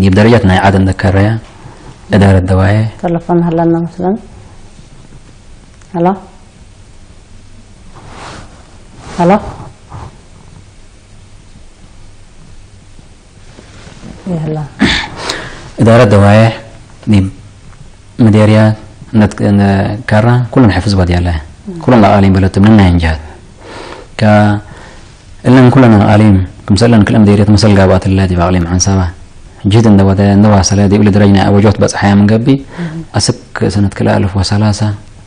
ዲብ ደረጀት ናይ ዓድ እንደከረያ፣ እዳረት ደዋየ። ተለፎን ሃላና መስለን። ሃሎ? ሃሎ? የላ። እዳረት ደዋየ፣ ዲብ ምዴርያ፣ ነት-፣ ነ-፣ ከራ፣ ኩለን ሕፍዝ ወድያለ። እም። ኩለን ለኣቓሊም በለቱ፣ ምንና የንጃት። ከ-፣ እለን ኩለን ኣሊም፣ ክምሰለን ክልኤም ደይሬት መሰል ጋብኣት እለ ዲብ ኣቕሊም ዓንሳባ። ጅህድ እንደወደ፣ እንደዋሰለ፣ ዲብ ልድረጅ ናይ ኣወጆት በጽሓያ ምን ገቢ፣ እም። ኣስክ ሰነት ክልተ ኣልፍ ወሰላሳ፣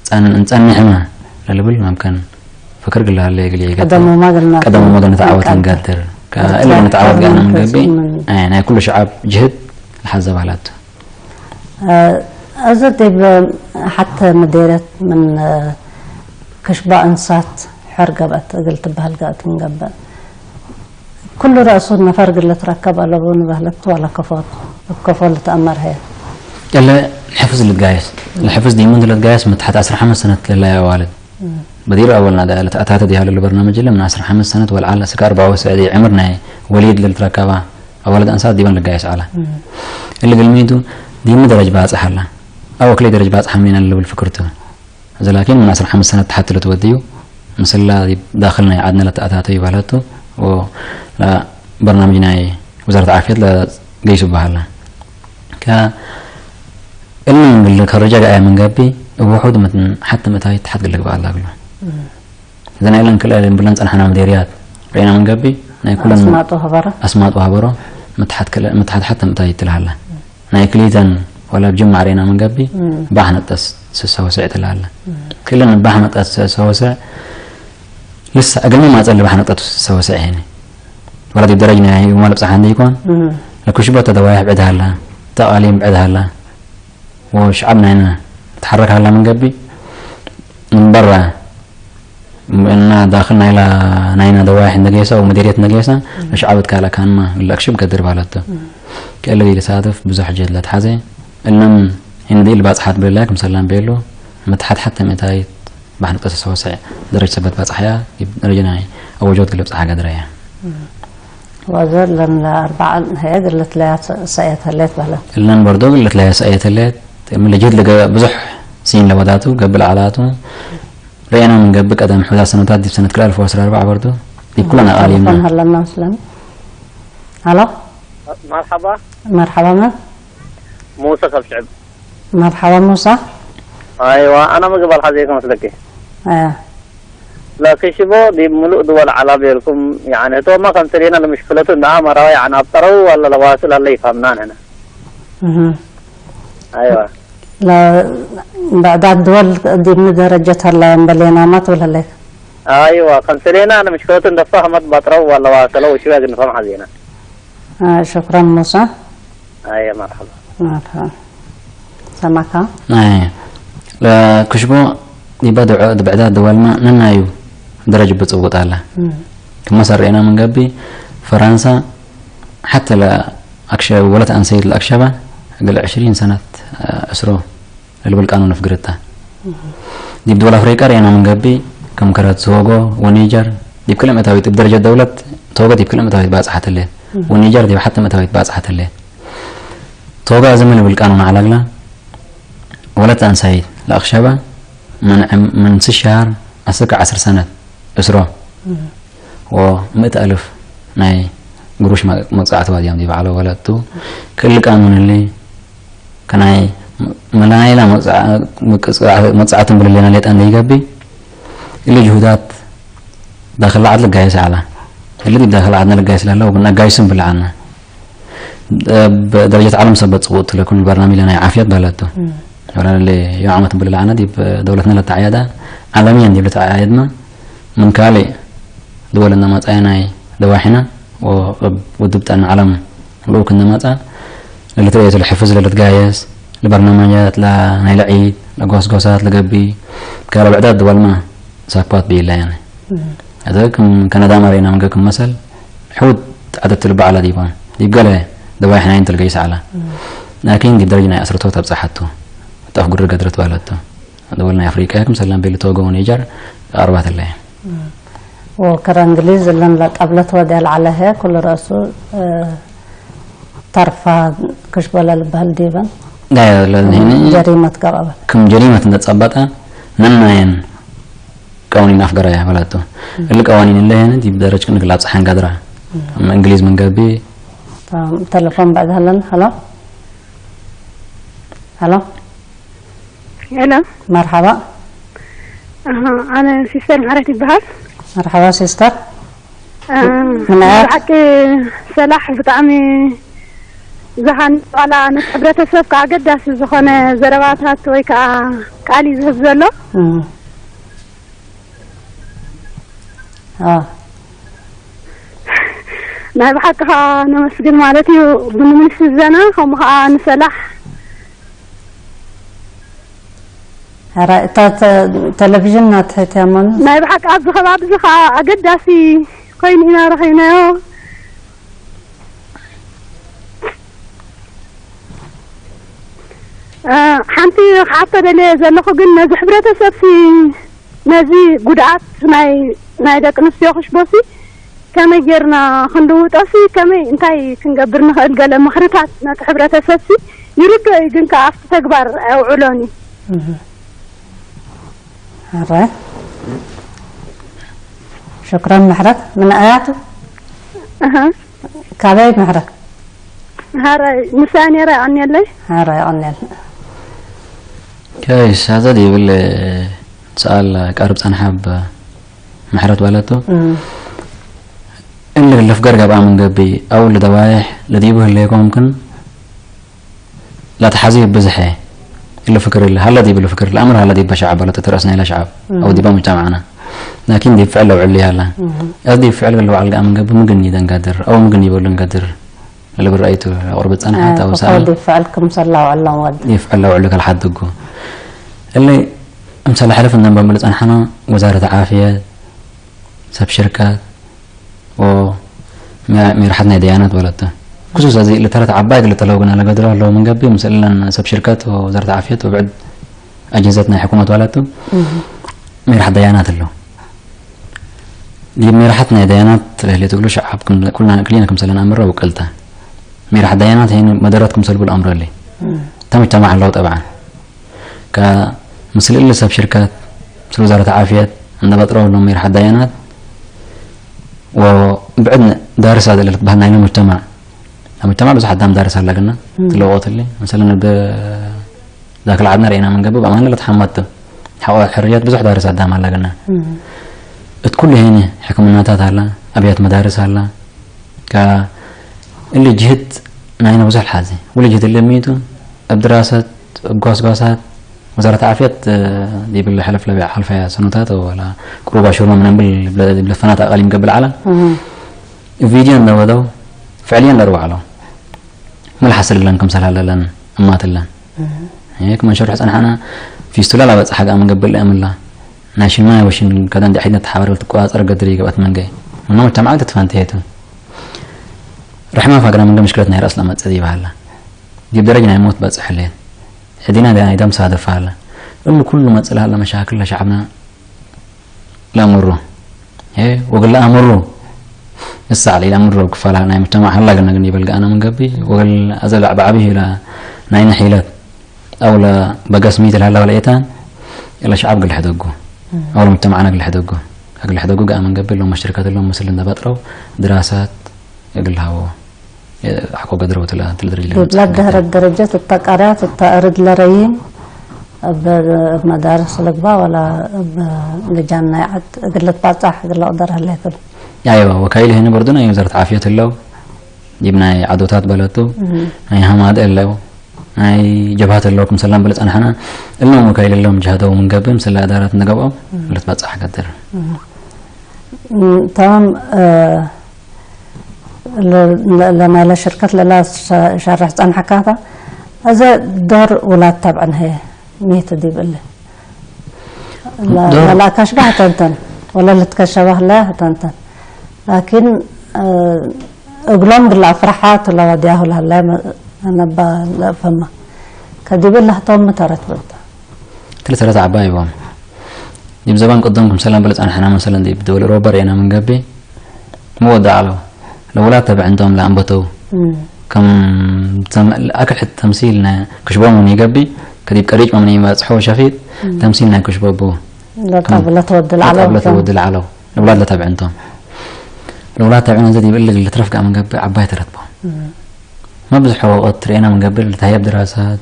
ጸን-፣ እንጸንሕና ለልብል ማምከን ፍክር ግላ ኣለ የግል የገተ። ቀደሙ ማግልና ቀደሙ ማግልና ተዓወት ቀደም። እንገድር። ከ-፣ ቀደም። እለ ንተዓወት ጋና ምን ገቢ፣ ቀደም። ኣይ፣ ናይ ኩሉ ሸዓብ ጅህድ ለሓዘብ ኣላቱ። እ፣ እዚ ዲብ ሓተ ምዴርየት ምን፣ እ፣ ክሽባ እንሳት ሕር ገብአት እግል ትበሃል ገአት እንገብእ። ኩሉ ረእሱ ነፈር እግል ልትረከብ አለቡ ንበህለት ዋላ ከፎት፣ እብ ከፎ ልትአመር ህየ? እለ ሕፍዝ ልትጋየስ። እም። ለሕፍዝ ዲሙን ልትጋየስ ምን ተሐት ዐስራ ሐምስ ሰነት ለላየ አዋልድ። እም። በዲር አወልና ዳ ለተአታተ ዲሃሉ ለበርናምጅ እለ ምን ዐስራ ሐምስ ሰነት ወልዓል እስከ አርበዓ ወሰዕ ዲ ዕምር ናይ ወሊድ ለልትረከባ አዋልድ አንሳት ዲበን ልጋየስ ዐላ። እም። እሊ ግልሚቱ ዲሚ ደረጅ ባጽሕ ኣላ። ኣብ ወክለይ ደረጅ ባጽሕ ሚና ልብል ፍክርቱ። እዚ ላኪን ምን ዓሰርተ ሓሙሽተ ሰነት ተሓት ለትወድዩ ምስላ ዳኽል ናይ ዓድና ለተኣታተዩ ባላቱ በርናምጅ ናይ ወዛረት ዓፍየት ለገይሱ በሃላ። ከእልኒ ምንግል ከረጃ ገኣያ መንገቢ እወሑድ መትን ሓቲ ምእታዊት ተሓት ግልግባ ኣላ ግሎ። እዘን ኣይለን ክልኤ ብለን ጸንሓና መደርያት ርኢና መንገቢ ናይ ኩለን ኣስማጡ ሀበረ ኣስማጡ ሀበሮ ምትሓት ክልኤ ምትሓት ሓቲ ምእታዊት ትልሃላ። ናይ ክሊተን ወላ ብጅማዕ ርኢና መንገቢ ባሕ ነጠስ ስሰወስዕ ትልሃላ። ክልን ባሕ ነጠስ ስሰወስዕ ልሳ እግልሚ ማጸል ባሕ ነጠስ ስሰወስዕ ይሄኒ። ወላ ዲብ ደረጅ ናይ ማለብ ጸሓ እንደ ይኮን ለኩሽቦ ተደዋይሕ ብዕድሃላ ተቓሊም ብዕድሃላ ወሽዓብ ናይና ተሓረክ ሃላ መንገቢ ምንበራ እና ዳኽል ናይላ ናይና ደዋይሕ እንደገየሳ ወመደርየት እንደገየሳ ለሽዓብ ትካላ ካንማ ለክሽብ ገድር ባለቶ። ከእለ ይልሳተፍ ብዙሕ ጀድ ለትሓዘ እለም ህንዲ ልባጽሓት ብልላይ ክምሰላም ቤሎ መትሓት ሓተ መታይት ባሕን ቀሰ ሰወሰዕ ደረጅ ሰበት ባጽሓያ ደረጅ ናይ ኣወጆት ግልብ ጸሓ ገድረያ። ወዘር ለን ለኣርባዓ ህየ ግልት ለያ ሰእየት ህሌት በለት። እለን በርዶ ግልት ለያ ሰእየት ህሌት ምልጅት ለገ ብዙሕ ሲን ለወዳቱ ገብል ዓላቱ ርኤና ምን ገብእ ቀደም ሕዳር ሰነታት ዲብ ሰነት ክልተ ኣልፍ ወዐስራ ኣርባዕ በርዶ ዲብ ኩለን ኣቓሊምና። ተለፎን ሃለና መስለኒ። ሃሎ። መርሓባ። መርሓባ መን? ሙሳ ካብ ሽዕብ። መርሓባ ሙሳ። ኣይዋ፣ ኣና ምግባል ሓዘይ ከመስለኪ። ኣያ። ላኪ ሽቦ ዲብ ምሉእ ድወል ዓላብ የልኩም፣ ያዕኒ፣ እቶማ ከም ተሌና ለምሽክለቱ እንዳ ኣመራዊ፣ ያዕኒ፣ ኣብ ጠረው ኣለ ለዋስል ኣለ ይፋምና ንሕና። እህ። ኣይዋ። ለ-፣ بعض الدول ዲብ ደረጀት ኣላ እምበሌና ማ ትብል ኣለይክ? ኣይዋ፣ ከም ተሌና ለምሽክለቱ እንደፋ ህመት ባጥረው ኣለዋ፣ ሰለው ሽበ ግን ፈም ሓዜና። آه، شكرًا موسى. أي مرحبا. مرحبا. سمكة. أي. لا، كشبو يبدو عقد بعداد دول ما ننايو درجة بتصوت على. مم. كما سرينا من قبي فرنسا حتى لا أكشف ولا تأنسيت الأكشبة قل عشرين سنة، آه، أسرو. ልብል ቃኑን ኣፍግርታ። ዲብ ድወል ኣፍሪቃ ርኤና ምንገቢ ከም ከረት ቶጎ ወኒጀር ዲብ ክልእ ምእታዊት እብ ደረጃ ደውለት ቶጎ ዲብ ክልእ ምእታዊት ባጽሓትለ ወኒጀር ዲብ ሓቲ ምእታዊት ባጽሓትለ። ቶጎ ኣዘመ ልብል ቃኑን ዓላግላ ወለት ኣንሳይት ለኣኽሸባ ምን ስሻር ኣሰከ ዓስር ሰነት እስሮ ወምእት ኣልፍ ናይ ግሩሽ መ-፣ መቅጻዕቲ ዋድያም ዲብ ዓለ ወለቱ ክል ቃኑን እሊ ከናይ መላይላ መቅጻ-፣ መቅጻ-፣ መቅጻዕትን ብልሌና ሌጣ እንደይገቢ እሊ ጅሁዳት ዳኽል ዓድ ልጋየስ ዓላ። እሊ ዲብ ዳኽል ዓድና ልጋየስ ላለ ወብና ጋይስን ብልዓና። ብ-፣ ደረጀት ዓለም ሰበት ጽቡጥ ትለኩን በርናሚጅ ናይ ዓፍያት ባላቶ። እም። ወላለ ዮ ዓመት ብልዓና ዲብ ደውለትና ለተዓያዳ ዓለምያን ዲብ ለተዓያድና ምን ካልእ ድወል እናመጻያ ናይ ደዋሒና ወ-፣ ወድብ ጥዕና ዓለም ልኡክ እናመጻ ለልትርእየት ለሕፍዝ ለልትጋየስ ለበርናማጃት ላ-፣ ናይ ለዒድ ለጎስጎሳት ለገቢ ካልእ ብዕዳት ድወልማ ሳኳት ብኢላ ያነ። እም። እዚ ክም ከነዳ መሬና ምገ ክም መሰል ሕውት ዓደት ልበዓላ ዲባ ዲብ ገለ ደዋሒና ይንትልገይ ሰዓላ። እም። ላኪን ዲብ ደረጅ ናይ ኣስርቶ ተብጻሓቱ። ጠፍ ጉድር ገድረት ባለቶ። دول ናይ ኣፍሪቃ ክምሰለን ቤልቶጎ ወኒጀር ኣርባዕተ ኣለያ። ወከረ እንግሊዝ እለን ለጠብለት ወደ ለዓለ ህየ ኩሉ ረእሱ፣ እ፣ ተርፋ ክሽበለ ልበሃል ዲበን ዳያ ለዝህኒ ጀሪመት ገባበ። ክም ጀሪመት እንደጸበጠ ነናየን ቀዋኒን ኣፍገራያ በላቶ። እሊ ቀዋኒን ለየን ዲብ ደረጅ ክንግል ኣብጽሓን ጋድራ። እም። እንግሊዝ መንገቢ። ተም-፣ ተለፎን ባዕድ ሃለን። ሃሎ። ሃሎ። ሄሎ። መርሓባ። ኣሃ፣ ኣነ ሲስተር ምሕረት ይበሃል። መርሓባ ሲስተር። እ፣ ምን ኣያ? ብሓቂ ሰላሕ ብጣዕሚ ዝሃንጽ ዋላ ነቲ ሕብረተሰብ ከዓ ኣገዳሲ ዝኾነ ዘረባታት ወይ ከዓ ቃል እዩ ዝህብ ዘሎ። እም። ኣዎ። ናይ ብሓቂ ከዓ ነመስግን ማለት እዩ፣ ብምንስ ዘና ከምኡ ከዓ ንሰላሕ። ኧረ፣ እታ ተ-፣ ቴሌቪዥን ናትሕት እያ እሞ። ናይ ብሓቂ ኣብዚ ከባቢ እዚ ከዓ ኣገዳሲ ኮይኑ ኢና ረኺብናዮ። እ፣ ሓንቲ ክሓቶ ደልየ ዘለኹ ግን ነዚ ሕብረተሰብሲ ነዚ ጉድኣት ናይ፣ ናይ ደቂ ኣንስትዮ ክሽቦሲ ከመይ ጌርና ክንልውጦሲ ከመይ እንታይ ክንገብር ንኽእል ገለ ምኽርታት ነቲ ሕብረተሰብሲ ይርዶ እዩ፣ ግን ከዓ ኣብቲ ተግባር ኣውዕሎን እዩ። ሕረ ሽክረን ምሕረት ምን ኣያቱ ኣሃ ካበይ ምሕረት ሃራይ ምሳኔራ ኣኔለይ ሕረ ይቐንየል ከይስ ሀዘ ይብል ሰኣል ቀርብ ጸንሓ ብ ምሕረት ባለቱ እልፍ ገርገብ ኣምን ገቢ ኣው ለደዋይሕ ለዲቡ ህለይኮምክን لا تحزي بزحه اللي فكر اللي هلا دي بالفكر الامر هلا دي بشعب ولا تترأسنا الى شعب او دي بمجتمعنا لكن دي فعل وعلي هلا از دي فعل ولا وعلى من قبل ممكن يدن قدر او ممكن يقول لن قدر اللي برأيته قرب تصنحات او سال ፈኸዲ ፍዕል ክምሰላ ውዕሎም ወዲ يفعل لو علك الحد تقو اللي امثال حلف ان بمبل تصنحنا وزارة عافية سب شركات و ሚርሓት ናይ ደያናት በለቶ ክሱስ እዚ ልተረት ዓባይ ግልጠለው ግና ለገድሮ ኣለዉ መንገቢ ምስእለን ሰብ ሽርከት ወዘረት ዓፍየት ወብዕድ ኣጅንዘት ናይ ሕኩመት ባለቱ ሚርሓት ደያናት ኣለዉ ዲብ ሚርሓት ናይ ደያናት ለህሌ ትብሉ ሸዓብ ክልና ክምሰለን ኣምረ ውቅልታ ሚርሓት ደያናት ይን መደረት ክምሰልቡ ኣምረሊ ተምጅተማዕ ኣለዉ ጠብዓን ከምስል እሊ ሰብ ሽርከት ምስል ወዛረት ዓፍየት እንደበጥረው ሎም ሚርሓት ደያናት ወብዕድ ዳርሳ ዘለለት ባህል ናይለ ሙጅተማዕ ኣብ ሙጅተማዕ ብዙሕ ኣዳም ዳርሳ ኣለግና ትለወጥሊ መሰለን ብ ذاك العدنا رأينا من قبل أمان لا تحمدت حقوق الحريات ብዙሕ ዳርሳ ኣዳም ኣለግና እት ኩሉ ሄኒ ሕክምናታት ኣላ ኣብያት መዳርስ ኣላ እሊ ጅህድ ናይና ብዙሕ ሓዚ ውሊ ጅህድ ለሚቱ ኣብ ድራሰት ጓስጓሳት ወዛረት ዓፍየት ይብል ሕለፍ ለቢያ ሓልፈያ ሰኖታት ወላ ቅሩባ ሽሩማ ምናምን ብል ብለፈናት ኣቃሊም ገብል ዓላ ቪድዮ እንደወደው ፍዕልያ እንደርባዕሎ መልሓስ ለለን ከምሰል ኣለለን እማትለን ክመን ሸርሑ ጸንሓና ፊስቱላ ላበጽሓ ገኣ ምንገብር ለእምላ ናይ ሽማይ ወሽን ከደን ድሕሪት ነተሓባረል ትቆጻጸር ገድር ይገባት መንገይ ምኖ ተማዓል ተትፋንተየቱ ርሕማ ፋግራ መንገ ምሽክለት ናይ ራስ ለመጸ ይባሃላ ዲብ ደረጅ ናይ ሞት በጽሕ ሌን ሕዲና ናይ ደም ሳደፋ ኣላ እሉ ኩሉ መጽእ ለሃላ መሻክል ለሸዓብና ለእምሩ ወግል ለኣምሩ እሳዕ ኢላ ምድሮ ክፋላ ናይ ሙጅተማዕ ሃላ ግን ግን ይበል ገኣና ምን ገቢ ወግል ኣዘላ ብዓቢ ኢላ ናይ ንሒለት ኣውለ በገስ ሚት ለሃላ ወለ ኤታን ኢላ ሸዓብ ግል ሕደጉ ኣውለ ሙጅተማዕና ግል ሕደጉ ግል ሕደጉ ገኣ ምን ገቢ ሎም መሽርካት ሎም ምስል እንደበጥረው ድራሳት እግል ሃዎ ሓቆ ገድረው ትላ ትል ደረጃ ብብላክ ደህረት ደረጀት እታ ቃርያት እታ እርድ ለረይም እብ መዳርስ ልግባ ወላ እብ ልጃን ናይ ዓድ እግል ልትባጻሕ እግል ለቕደር ህሌትል። ኣይዋ ወካይል ህኒ በርዱና እዩ ዘርት ዓፍየት ህለው ዲብ ናይ ዓዶታት በለቱ ናይ ሃማድ እለው ናይ ጀብሃት ህለው ክምሰላም በለ ጸንሐና እሎም ወካይል ህለው ምጅሃደው ምንገብም ስለ ኣዳራት ንገብኦም ልትባጻሕ ገድር። እቶም ለናለ ሽርከት ለላ ሸርሕ ጸንሐካታ እዘ ዶር ውላድ ተብዕን ሀየ ሜት ዲብ እለ ለላ ካሽባ ህተንተን ወለ ልትከሸባ ህለያ ህተንተን ላኪን እግሎም ግላ ፍርሓት ለወዲያ ሁላለ ነባ ለእፈማ ከዲብ ለህቶም ምተረት በልታ ትልተረት ዓባይ ይቦም ዲብ ዘባን ቅደም ክምሰለን በለ ጸንሐና መሰለን ዲብ ደወል ኦሮባ ርኤና ምን ገቢ ምወዳእ ኣለው ለውላት ተብዕንቶም ለኣንበተው ከም ኣክሕት ተምሲል ክሽቦም ምን ይገቢ ከዲብ ቀሪጭ መምን ይመጽሖ ሸፊጥ ተምሲል ናይ ክሽቦ ብኡ ለጣብለ ተወድል ዓለው ለጣብለ ተወድል ዓለው ለውላት ለተብዕንቶም ለውላት ተብዕን ዘ ዲብ እልግ ልትረፍ ጋር ምን ገቢ ዓባይ ተረትቦ መብዝሖ ወቐት ርኤና ምን ገቢ ልታየብ ድራሳት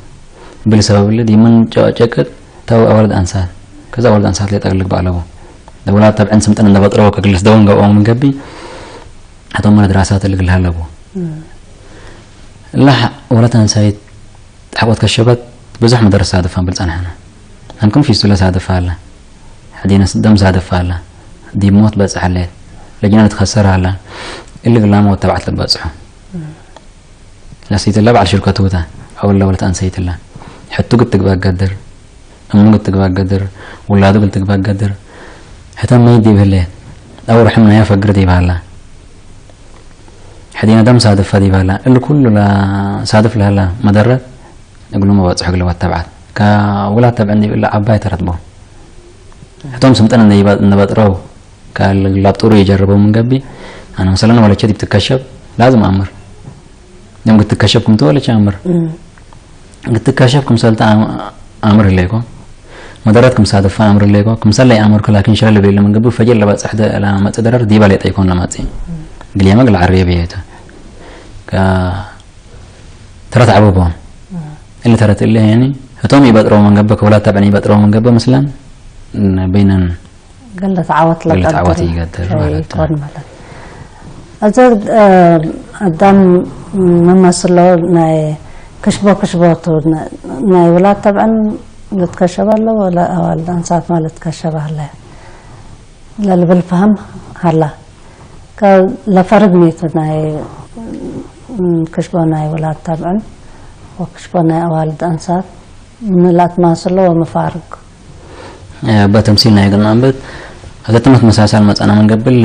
ብልሰበብሊ ዲምን ጨቅጥ ታው ኣዋልድ ኣንሳት ከዛ ኣዋልድ ኣንሳት ሌጣ ግልግ ባዕለቦ ደውላት ተብዕን ስምጥን እንደበጥረው ከግልስ ደውን ገብኦም ምን ገቢ ሕቶም መለ ድራሳት ልግል ሃለቦ ላሕ ወለት ኣንሳይት ተሕቆት ከሸበት ብዙሕ መደረስ ሳደፋ ብል ጸንሐና ኣምክን ፊስቱለ ሳደፋ ኣለ ሕዲነ ደም ሳደፋ ኣለ ዲብ ሞት በጽሕ ኣለ ለጅና ልትኸሰር ኣለ እሊ ግላሞ ወተባዕት ልትበጽሖ ለሲትለ በዓል ሽርከትውታ ኣውለ ወለት ኣንሰይትላ ሕቱ ግትግባ ገድር እሙ ግትግባ ገድር ውላዱ ግትግባ ገድር ሕተ መይ ዲብ ህለ ኣው ርሕም ናያ ፈግር ዲብ ሃላ ሕዲነ ደም ሳድፈ ዲብ ሃላ እሊ ኩሉ ሳድፍ ለሃላ መደረት እግሉ መባጽሑ ግለ ወተብዓት ከውላት ተብዕን ዲብ እለ ዓባይ ተረትቦ ሕቶም ስምጠን እነበጥረው ካብ ላብ ጥሩ ይጀርበው ምን ገቢ ኣነ መሰለን ወለቸ ዲብ ትከሸብ ላዝም ኣምር ዲም ክትከሸብ ክምቱ ወለቸ ኣምር ክትከሸፍ ክምሰልቲ ኣምር ለይኮ መደረት ክምሳተፋ ኣምር ለይኮ ክምሰለ ኣምር ክላኪን ሸለ ለበይለ መንገቡ ፈጀር ለባጽሕ ለማጽ ደረር ዲባ ለይጠይኮን ለማጽ ግልያመ ግል ዓርየ ብየተ ተረት ዓበቦ እሊ ተረት እሊ ሄኒ እቶም ይበጥረው መንገበ ከውላት ታብዕን ይበጥረው መንገበ ምስለን በይነን ገለ ተዓወት ገለ ተዓወት ለቀድር ይገድር ማለት ይኮን ማለት እዚ ኣዳም መመስሎ ናይ ክሽቦ ክሽቦቱ ናይ ውላት ተብዕን ልትከሸብ ኣሎ ወላ ኣዋልድ ኣንሳት ማለት ትከሸብ ኣለ ለልብል ፈህም ሃላ ለፈርግ ሜቱ ናይ ክሽቦ ናይ ውላት ተብዕን ወክሽቦ ናይ ኣዋልድ ኣንሳት ምላት ማስሎ ወመፋርግ በተምሲል ናይ ግን ኣንበት እዘተመት መሳሳል መጻና መንገብል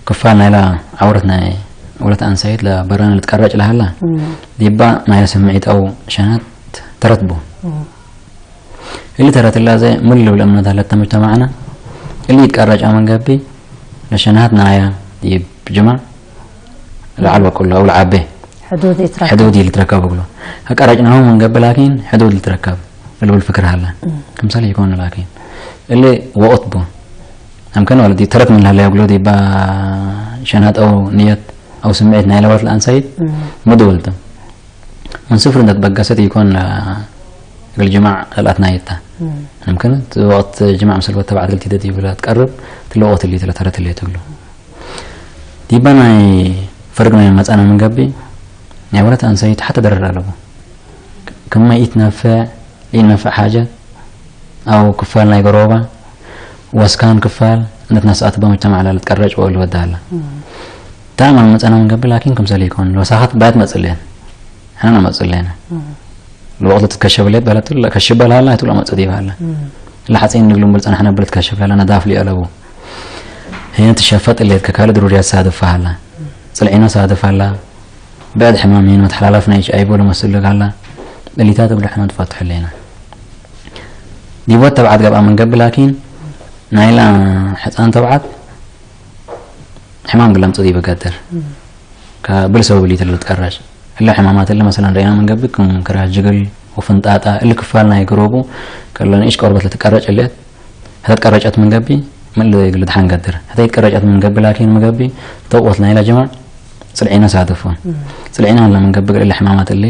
ክፋል ናይላ ዓውረት ናይ ወለት ኣንሳይት ለበረን ልትቀረጭ ለሃላ ዲባ ናይ ስምዒት ኣው ሸናት ተረትቡ እሊ ተረትላ ዘ ምን ልብል እምነት ኣለተ ሙጅተማዕና እሊ ይትቀረጫ መንገቢ ለሸናት ናያ ይብጅማዕ ለዓል ወቁሎ ኣው ለዓቤ ሕዱድ ይትረከብ ሕዱድ ይልትረከብ እግሎ ከቀረጭናሁ መንገቢ ላኪን ሕዱድ ልትረከብ ልብል ፍክር ሃላ ክምሳሌ ይኮን ላኪን እሊ ወኦት ቡ ኣምከን ወለዲ ተረት ምን ሃላ ይብሎ ዲባ ሸናት ኣው ንየት ኣው ስምዒት ናይ ለወለት ለኣንሳይት ምድወልተ ምን ስፍር እንተትበገሰት ይኮን እግል ጅማዕ እልኣትና የታ ምምክን እቲ ወቅት ጅማዕ ምስ ልወት ተባዕት ልትደት ይብላ ትቀርብ ትለወት ሊ ትለተረት ሊ ትብሉ ዲባ ናይ ፈርግ ናይ መጻና መንገቢ ናይ ወለት ኣንሳይት ሓተ ደረር ኣለቡ ክመ ኢትነፍዕ ኢነፍዕ ሓጀት ኣው ክፋል ናይ ገሮባ ወስካን ክፋል እነት ናስኣት በሙጅተማዕ ላለ ትቀረጭ ወሉ ወዳላ ታማ መጸና መንገቢ ላኪን ክምሰል ይኮን ወሳኸት ባያት መጽልን ሕና መጽልና ለወቅት ትከሸብለት በለት ከሽበላላ ትብሎ መጽ ዲባላ ለሓጺን ንግሉም ብልጸና ሕና ብለት ከሸብላላ ነዳፍ ሊያለቡ ሄን ትሸፈጥ ሌት ከካለ ድሩርያት ሳድፋላ ጽልዒና ሳድፋላ ብዕድ ሕማም ሄን መተሓላላፍ ናይ ኤች ኣይ ቪ ለመስሉ ጋላ እሊታት እብሉ ሕና ትፈትሑ ሌና ዲቦት ተብዓት ገብኣ መንገቢ ላኪን ናይላ ሕፃን ተብዓት ሕማም ግላምጽ ዲበ ጋደር ከብል ሰው ብሊ ተለ ትቀራጭ እለ ሕማማት እለ መሰለን ርኢና መንገቢ ክም ክራጅግል ወፍንጣጣ እለ ክፋል ናይ ግሮቡ ከሎ ንእሽ ቆርበት ለትቀረጭ እለት ሕተት ቀረጨት መንገቢ ምል ግል ድሓን ገድር ሕተት ቀረጨት መንገቢ ላኪን መገቢ ተቆት ናይላ ጀማዕ ጽልዒና ሳደፎ ጽልዒና ላ መንገቢ ግል እለ ሕማማት እለ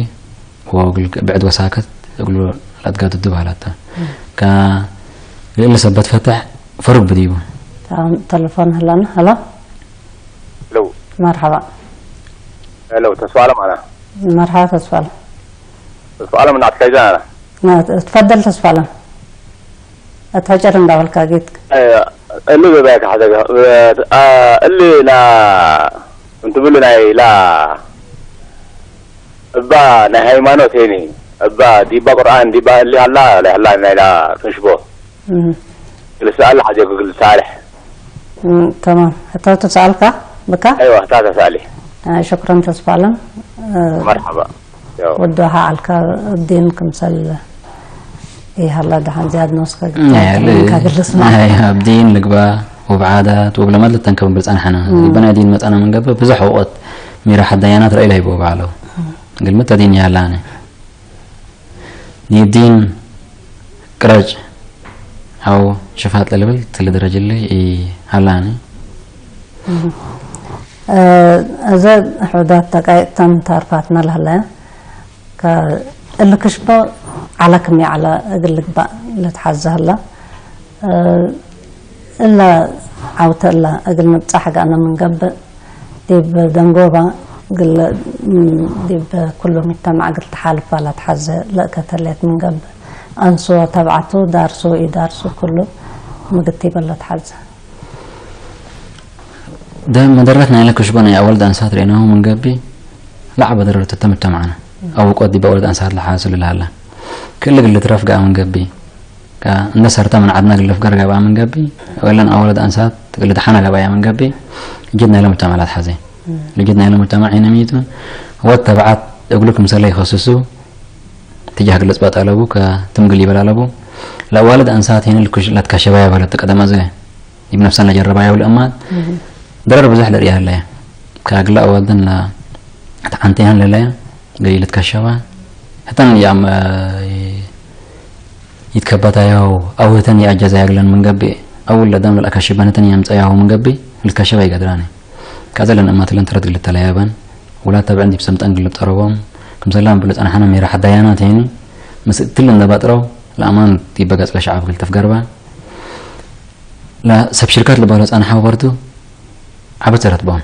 ወግል ብዕድ ወሳከት እግሉ ላትጋዱ ድባላታ ካ ግል ሰበት ፈትሕ ፈሩግ ብዲቡ ተለፎን ህላና ሀሎ ለው መርሓባ ለው ተስፋ ኣለም ኣና መርሓባ ተስፋ ኣለም ተስፋ ኣለም እናት ከይዛ ኣና ትፈደል ተስፋ ኣለም ኣታጨር እንዳበልካ ጌት እሉ በባያ ካሕዘጋ እሉ ላ እንትብሉ ናይ ላ እባ ናይ ሃይማኖት ሄኒ እባ ዲባ ቁርኣን ዲባ እሊ ሃላ ላይ ሃላ ናይ ላ ክንሽቦ ግልስኣል ሓጀ ግግል ሳልሕ تمام ሕቶ ትስኣልካ ብካ ኣይዋ እታ ተሳሊ ሽክረን ተስፋለን መርሓባ ያው ወዶ ሓዓልካ ኣብዲን ክምሰል ይሃላ ደሓን ዝያድ ንወስካ ኣብ ዲን ልግባ ወብ ዓዳት ወብ ለማድ ልተንከብ ብልፀናሕና ይበና ዲን መፃና መንገበ ብዙሕ እውቀት ሚራ ሓዳያናት ረኢላ ይብኡ ባዕለው ግልምት ዲን ያላነ ዲን ቅረጭ ኣው ሽፋጥ ለልብል ትልደረጅለ ይሃላነ እዘ ሕዳት ተቃይጥተን ታርፋትና ለህለያ እልክሽቦ ዓላ ክም ዓላ እግል ልግባእ ልትሓዘ ህላ እላ ዓውተ እላ እግል ንብጻሕ ጋእነ ምንገብእ ዲብ ደንጎባ ግለ ዲብ ኩሉ ሚተማዕ እግል ተሓልፋ ለትሓዘ ለእከተሌት ምንገብእ ኣንስዎ ተብዓቱ ዳርሱ ኢዳርሱ ኩሉ ምግቲ በሎ ተሓዘ ደም መደረት ናይ ለክሽቦ ናይ ኣወልድ ኣንሳት ርኢናሁ ምንገቢ ለዓበ ደረር ተተምተማዕና ኣብ ውቆት ዲብ ኣወልድ ኣንሳት ለሓስሉ ለሃላ ክል ግል ትረፍ ገኣ ምንገቢ እንደ ሰርተ ምን ዓድና ግልፍ ገር ገባ ምንገቢ ወለን ኣወልድ ኣንሳት ግል ተሓና ገባያ ምንገቢ እጅድ ናይ ለሙጅተማዕ ላትሓዘ ልጅድ ናይ ለሙጅተማዕ ይነሚቱ ወት ተብዓት እግሉ ክምሰለ ይኸስሱ ትጃህ ግልጽ ባጣለቡ ከትምግል ይበላለቡ ለኣዋልድ ኣንሳት ሄን ላትካሸባያ በለት ቀደመ ዘ ይብ ነፍሰና ጀረባያ ብልእማን ደረር ብዙሕ ለርእያ ኣለያ ካግላ ኣዋልደን ተዓንተያን ለለያ ገይለት ካሸባ እተን ያም ይትከባታያው ኣውህተን የኣጃዛ ያግለን ምንገቢ ኣውል ለዳም ለልኣካሽባነተን ያምፀያው ምንገቢ ልካሸባ ይገድራኒ ካዘለን እማትለን ተረት ግልተለያበን ውላት ተብዕን ዲብ ሰምጠን ግልብ ጠረቦም ክምሰላም ብሉ ጸናሓና ሜራ ሓዳያና ተይኒ ምስ እትል እንደባጥረው ለኣማን ዲበገጽ ለሸዓብ ግልተፍ ገርባ ለሰብ ሽርካት ልባሎ ጸናሓ ወርቱ ዓበድ ሰረት ቦም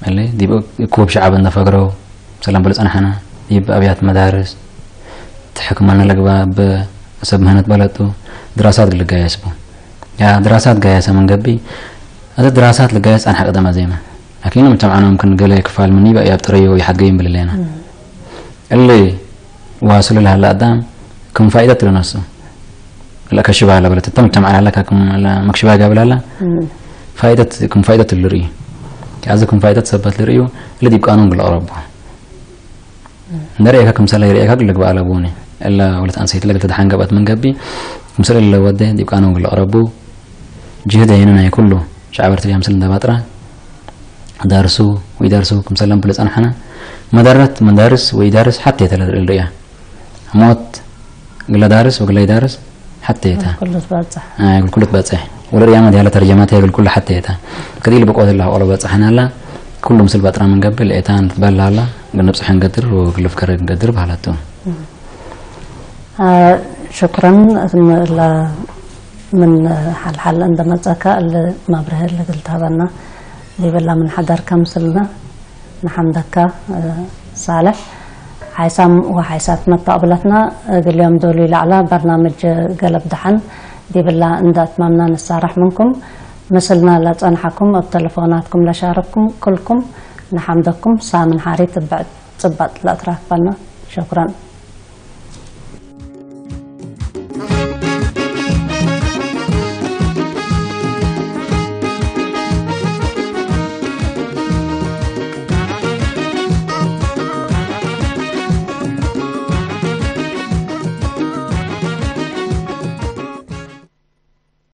እለ ዲብ ክወብ ሸዓብ እንደፈግረው ሰላም ብሉ ጸናሓና ዲብ ኣብያት መዳርስ ትሕክመና ለግባ ብሰብ ምህነት በለጡ ድራሳት ልጋየስ ቡ ያ ድራሳት ጋየሰ መንገቢ ኣተ ድራሳት ልጋየስ ጸንሐ ቀደማ ዜማ ላኪን ምተምዓኖም ክን ገለ ክፋል ምኒ በ ያብ ጥረዮ ይሓድገይም ብልለና እለ ዋስሉ ለሃላ ኣዳም ከም ፋይደት ለነሱ ለከሽባ ለበለት ተም ተምዓላ ለካ ከም መክሽባ ጋብላላ ፋይደት ከም ፋይደት ልርእዩ ያዚ ከም ፋይደት ሰበት ልርእዩ ለዲብ ቃኑን ግለቅረቡ እንደርእየካ ክምሰላ ይርእየካ ግልግባ ኣለቡኒ እላ ወለት ኣንሰይቲ ለግል ተደሓንገበት መንገቢ ክምሰለ ለወደ ዲብ ቃኖ ግልቕረቡ ጅህድ ይነ ናይ ኩሉ ሻዕበር ትሪያ ምስል እንደባጥራ ዳርሱ ወይ ዳርሱ ክምሰለን ብልጸንሓና መዳረት መዳርስ ወይ ዳርስ ሓቴ ተለርእያ ሞት ግለ ዳርስ ወግለ ይዳርስ ሓቴታ ኩሉ ትበጽሕ ኣይ፣ ግልኩሉ ትበጽሕ ወለ ርያማ ዲያለ ተርጀማት የግልኩሉ ሓቴታ ከዲል ብቆት ላ ቆሎ በጽሐናላ ኩሉ ምስል ባጥራ መንገብል ኤታን ትበላላ ግንብጽሐ ንገድር ወግልፍ ከረ ንገድር ባህላቱ ሽኩረን ምን ሓልሓል እንደመጸካ እል ማብርህ ልግልታበና ሊበላ ምን ሓዳርካ ምስልና ንሓምደካ ሳልሕ ሓይሳም ወሓይሳት መታቕብለትና እግልዮም ዶሉ ይላዕላ በርናምጅ ገለብ ደሓን ዲብላ እንዳእትማምና ንሳራሕ ምንኩም ምስልና ለጸንሓኩም ኣብ ተለፎናትኩም ለሻረኩም ኩልኩም ንሓምደኩም ሳምን ሓሪት ብዕድ ጽባጥ ለእትራክበልና ሸኩረን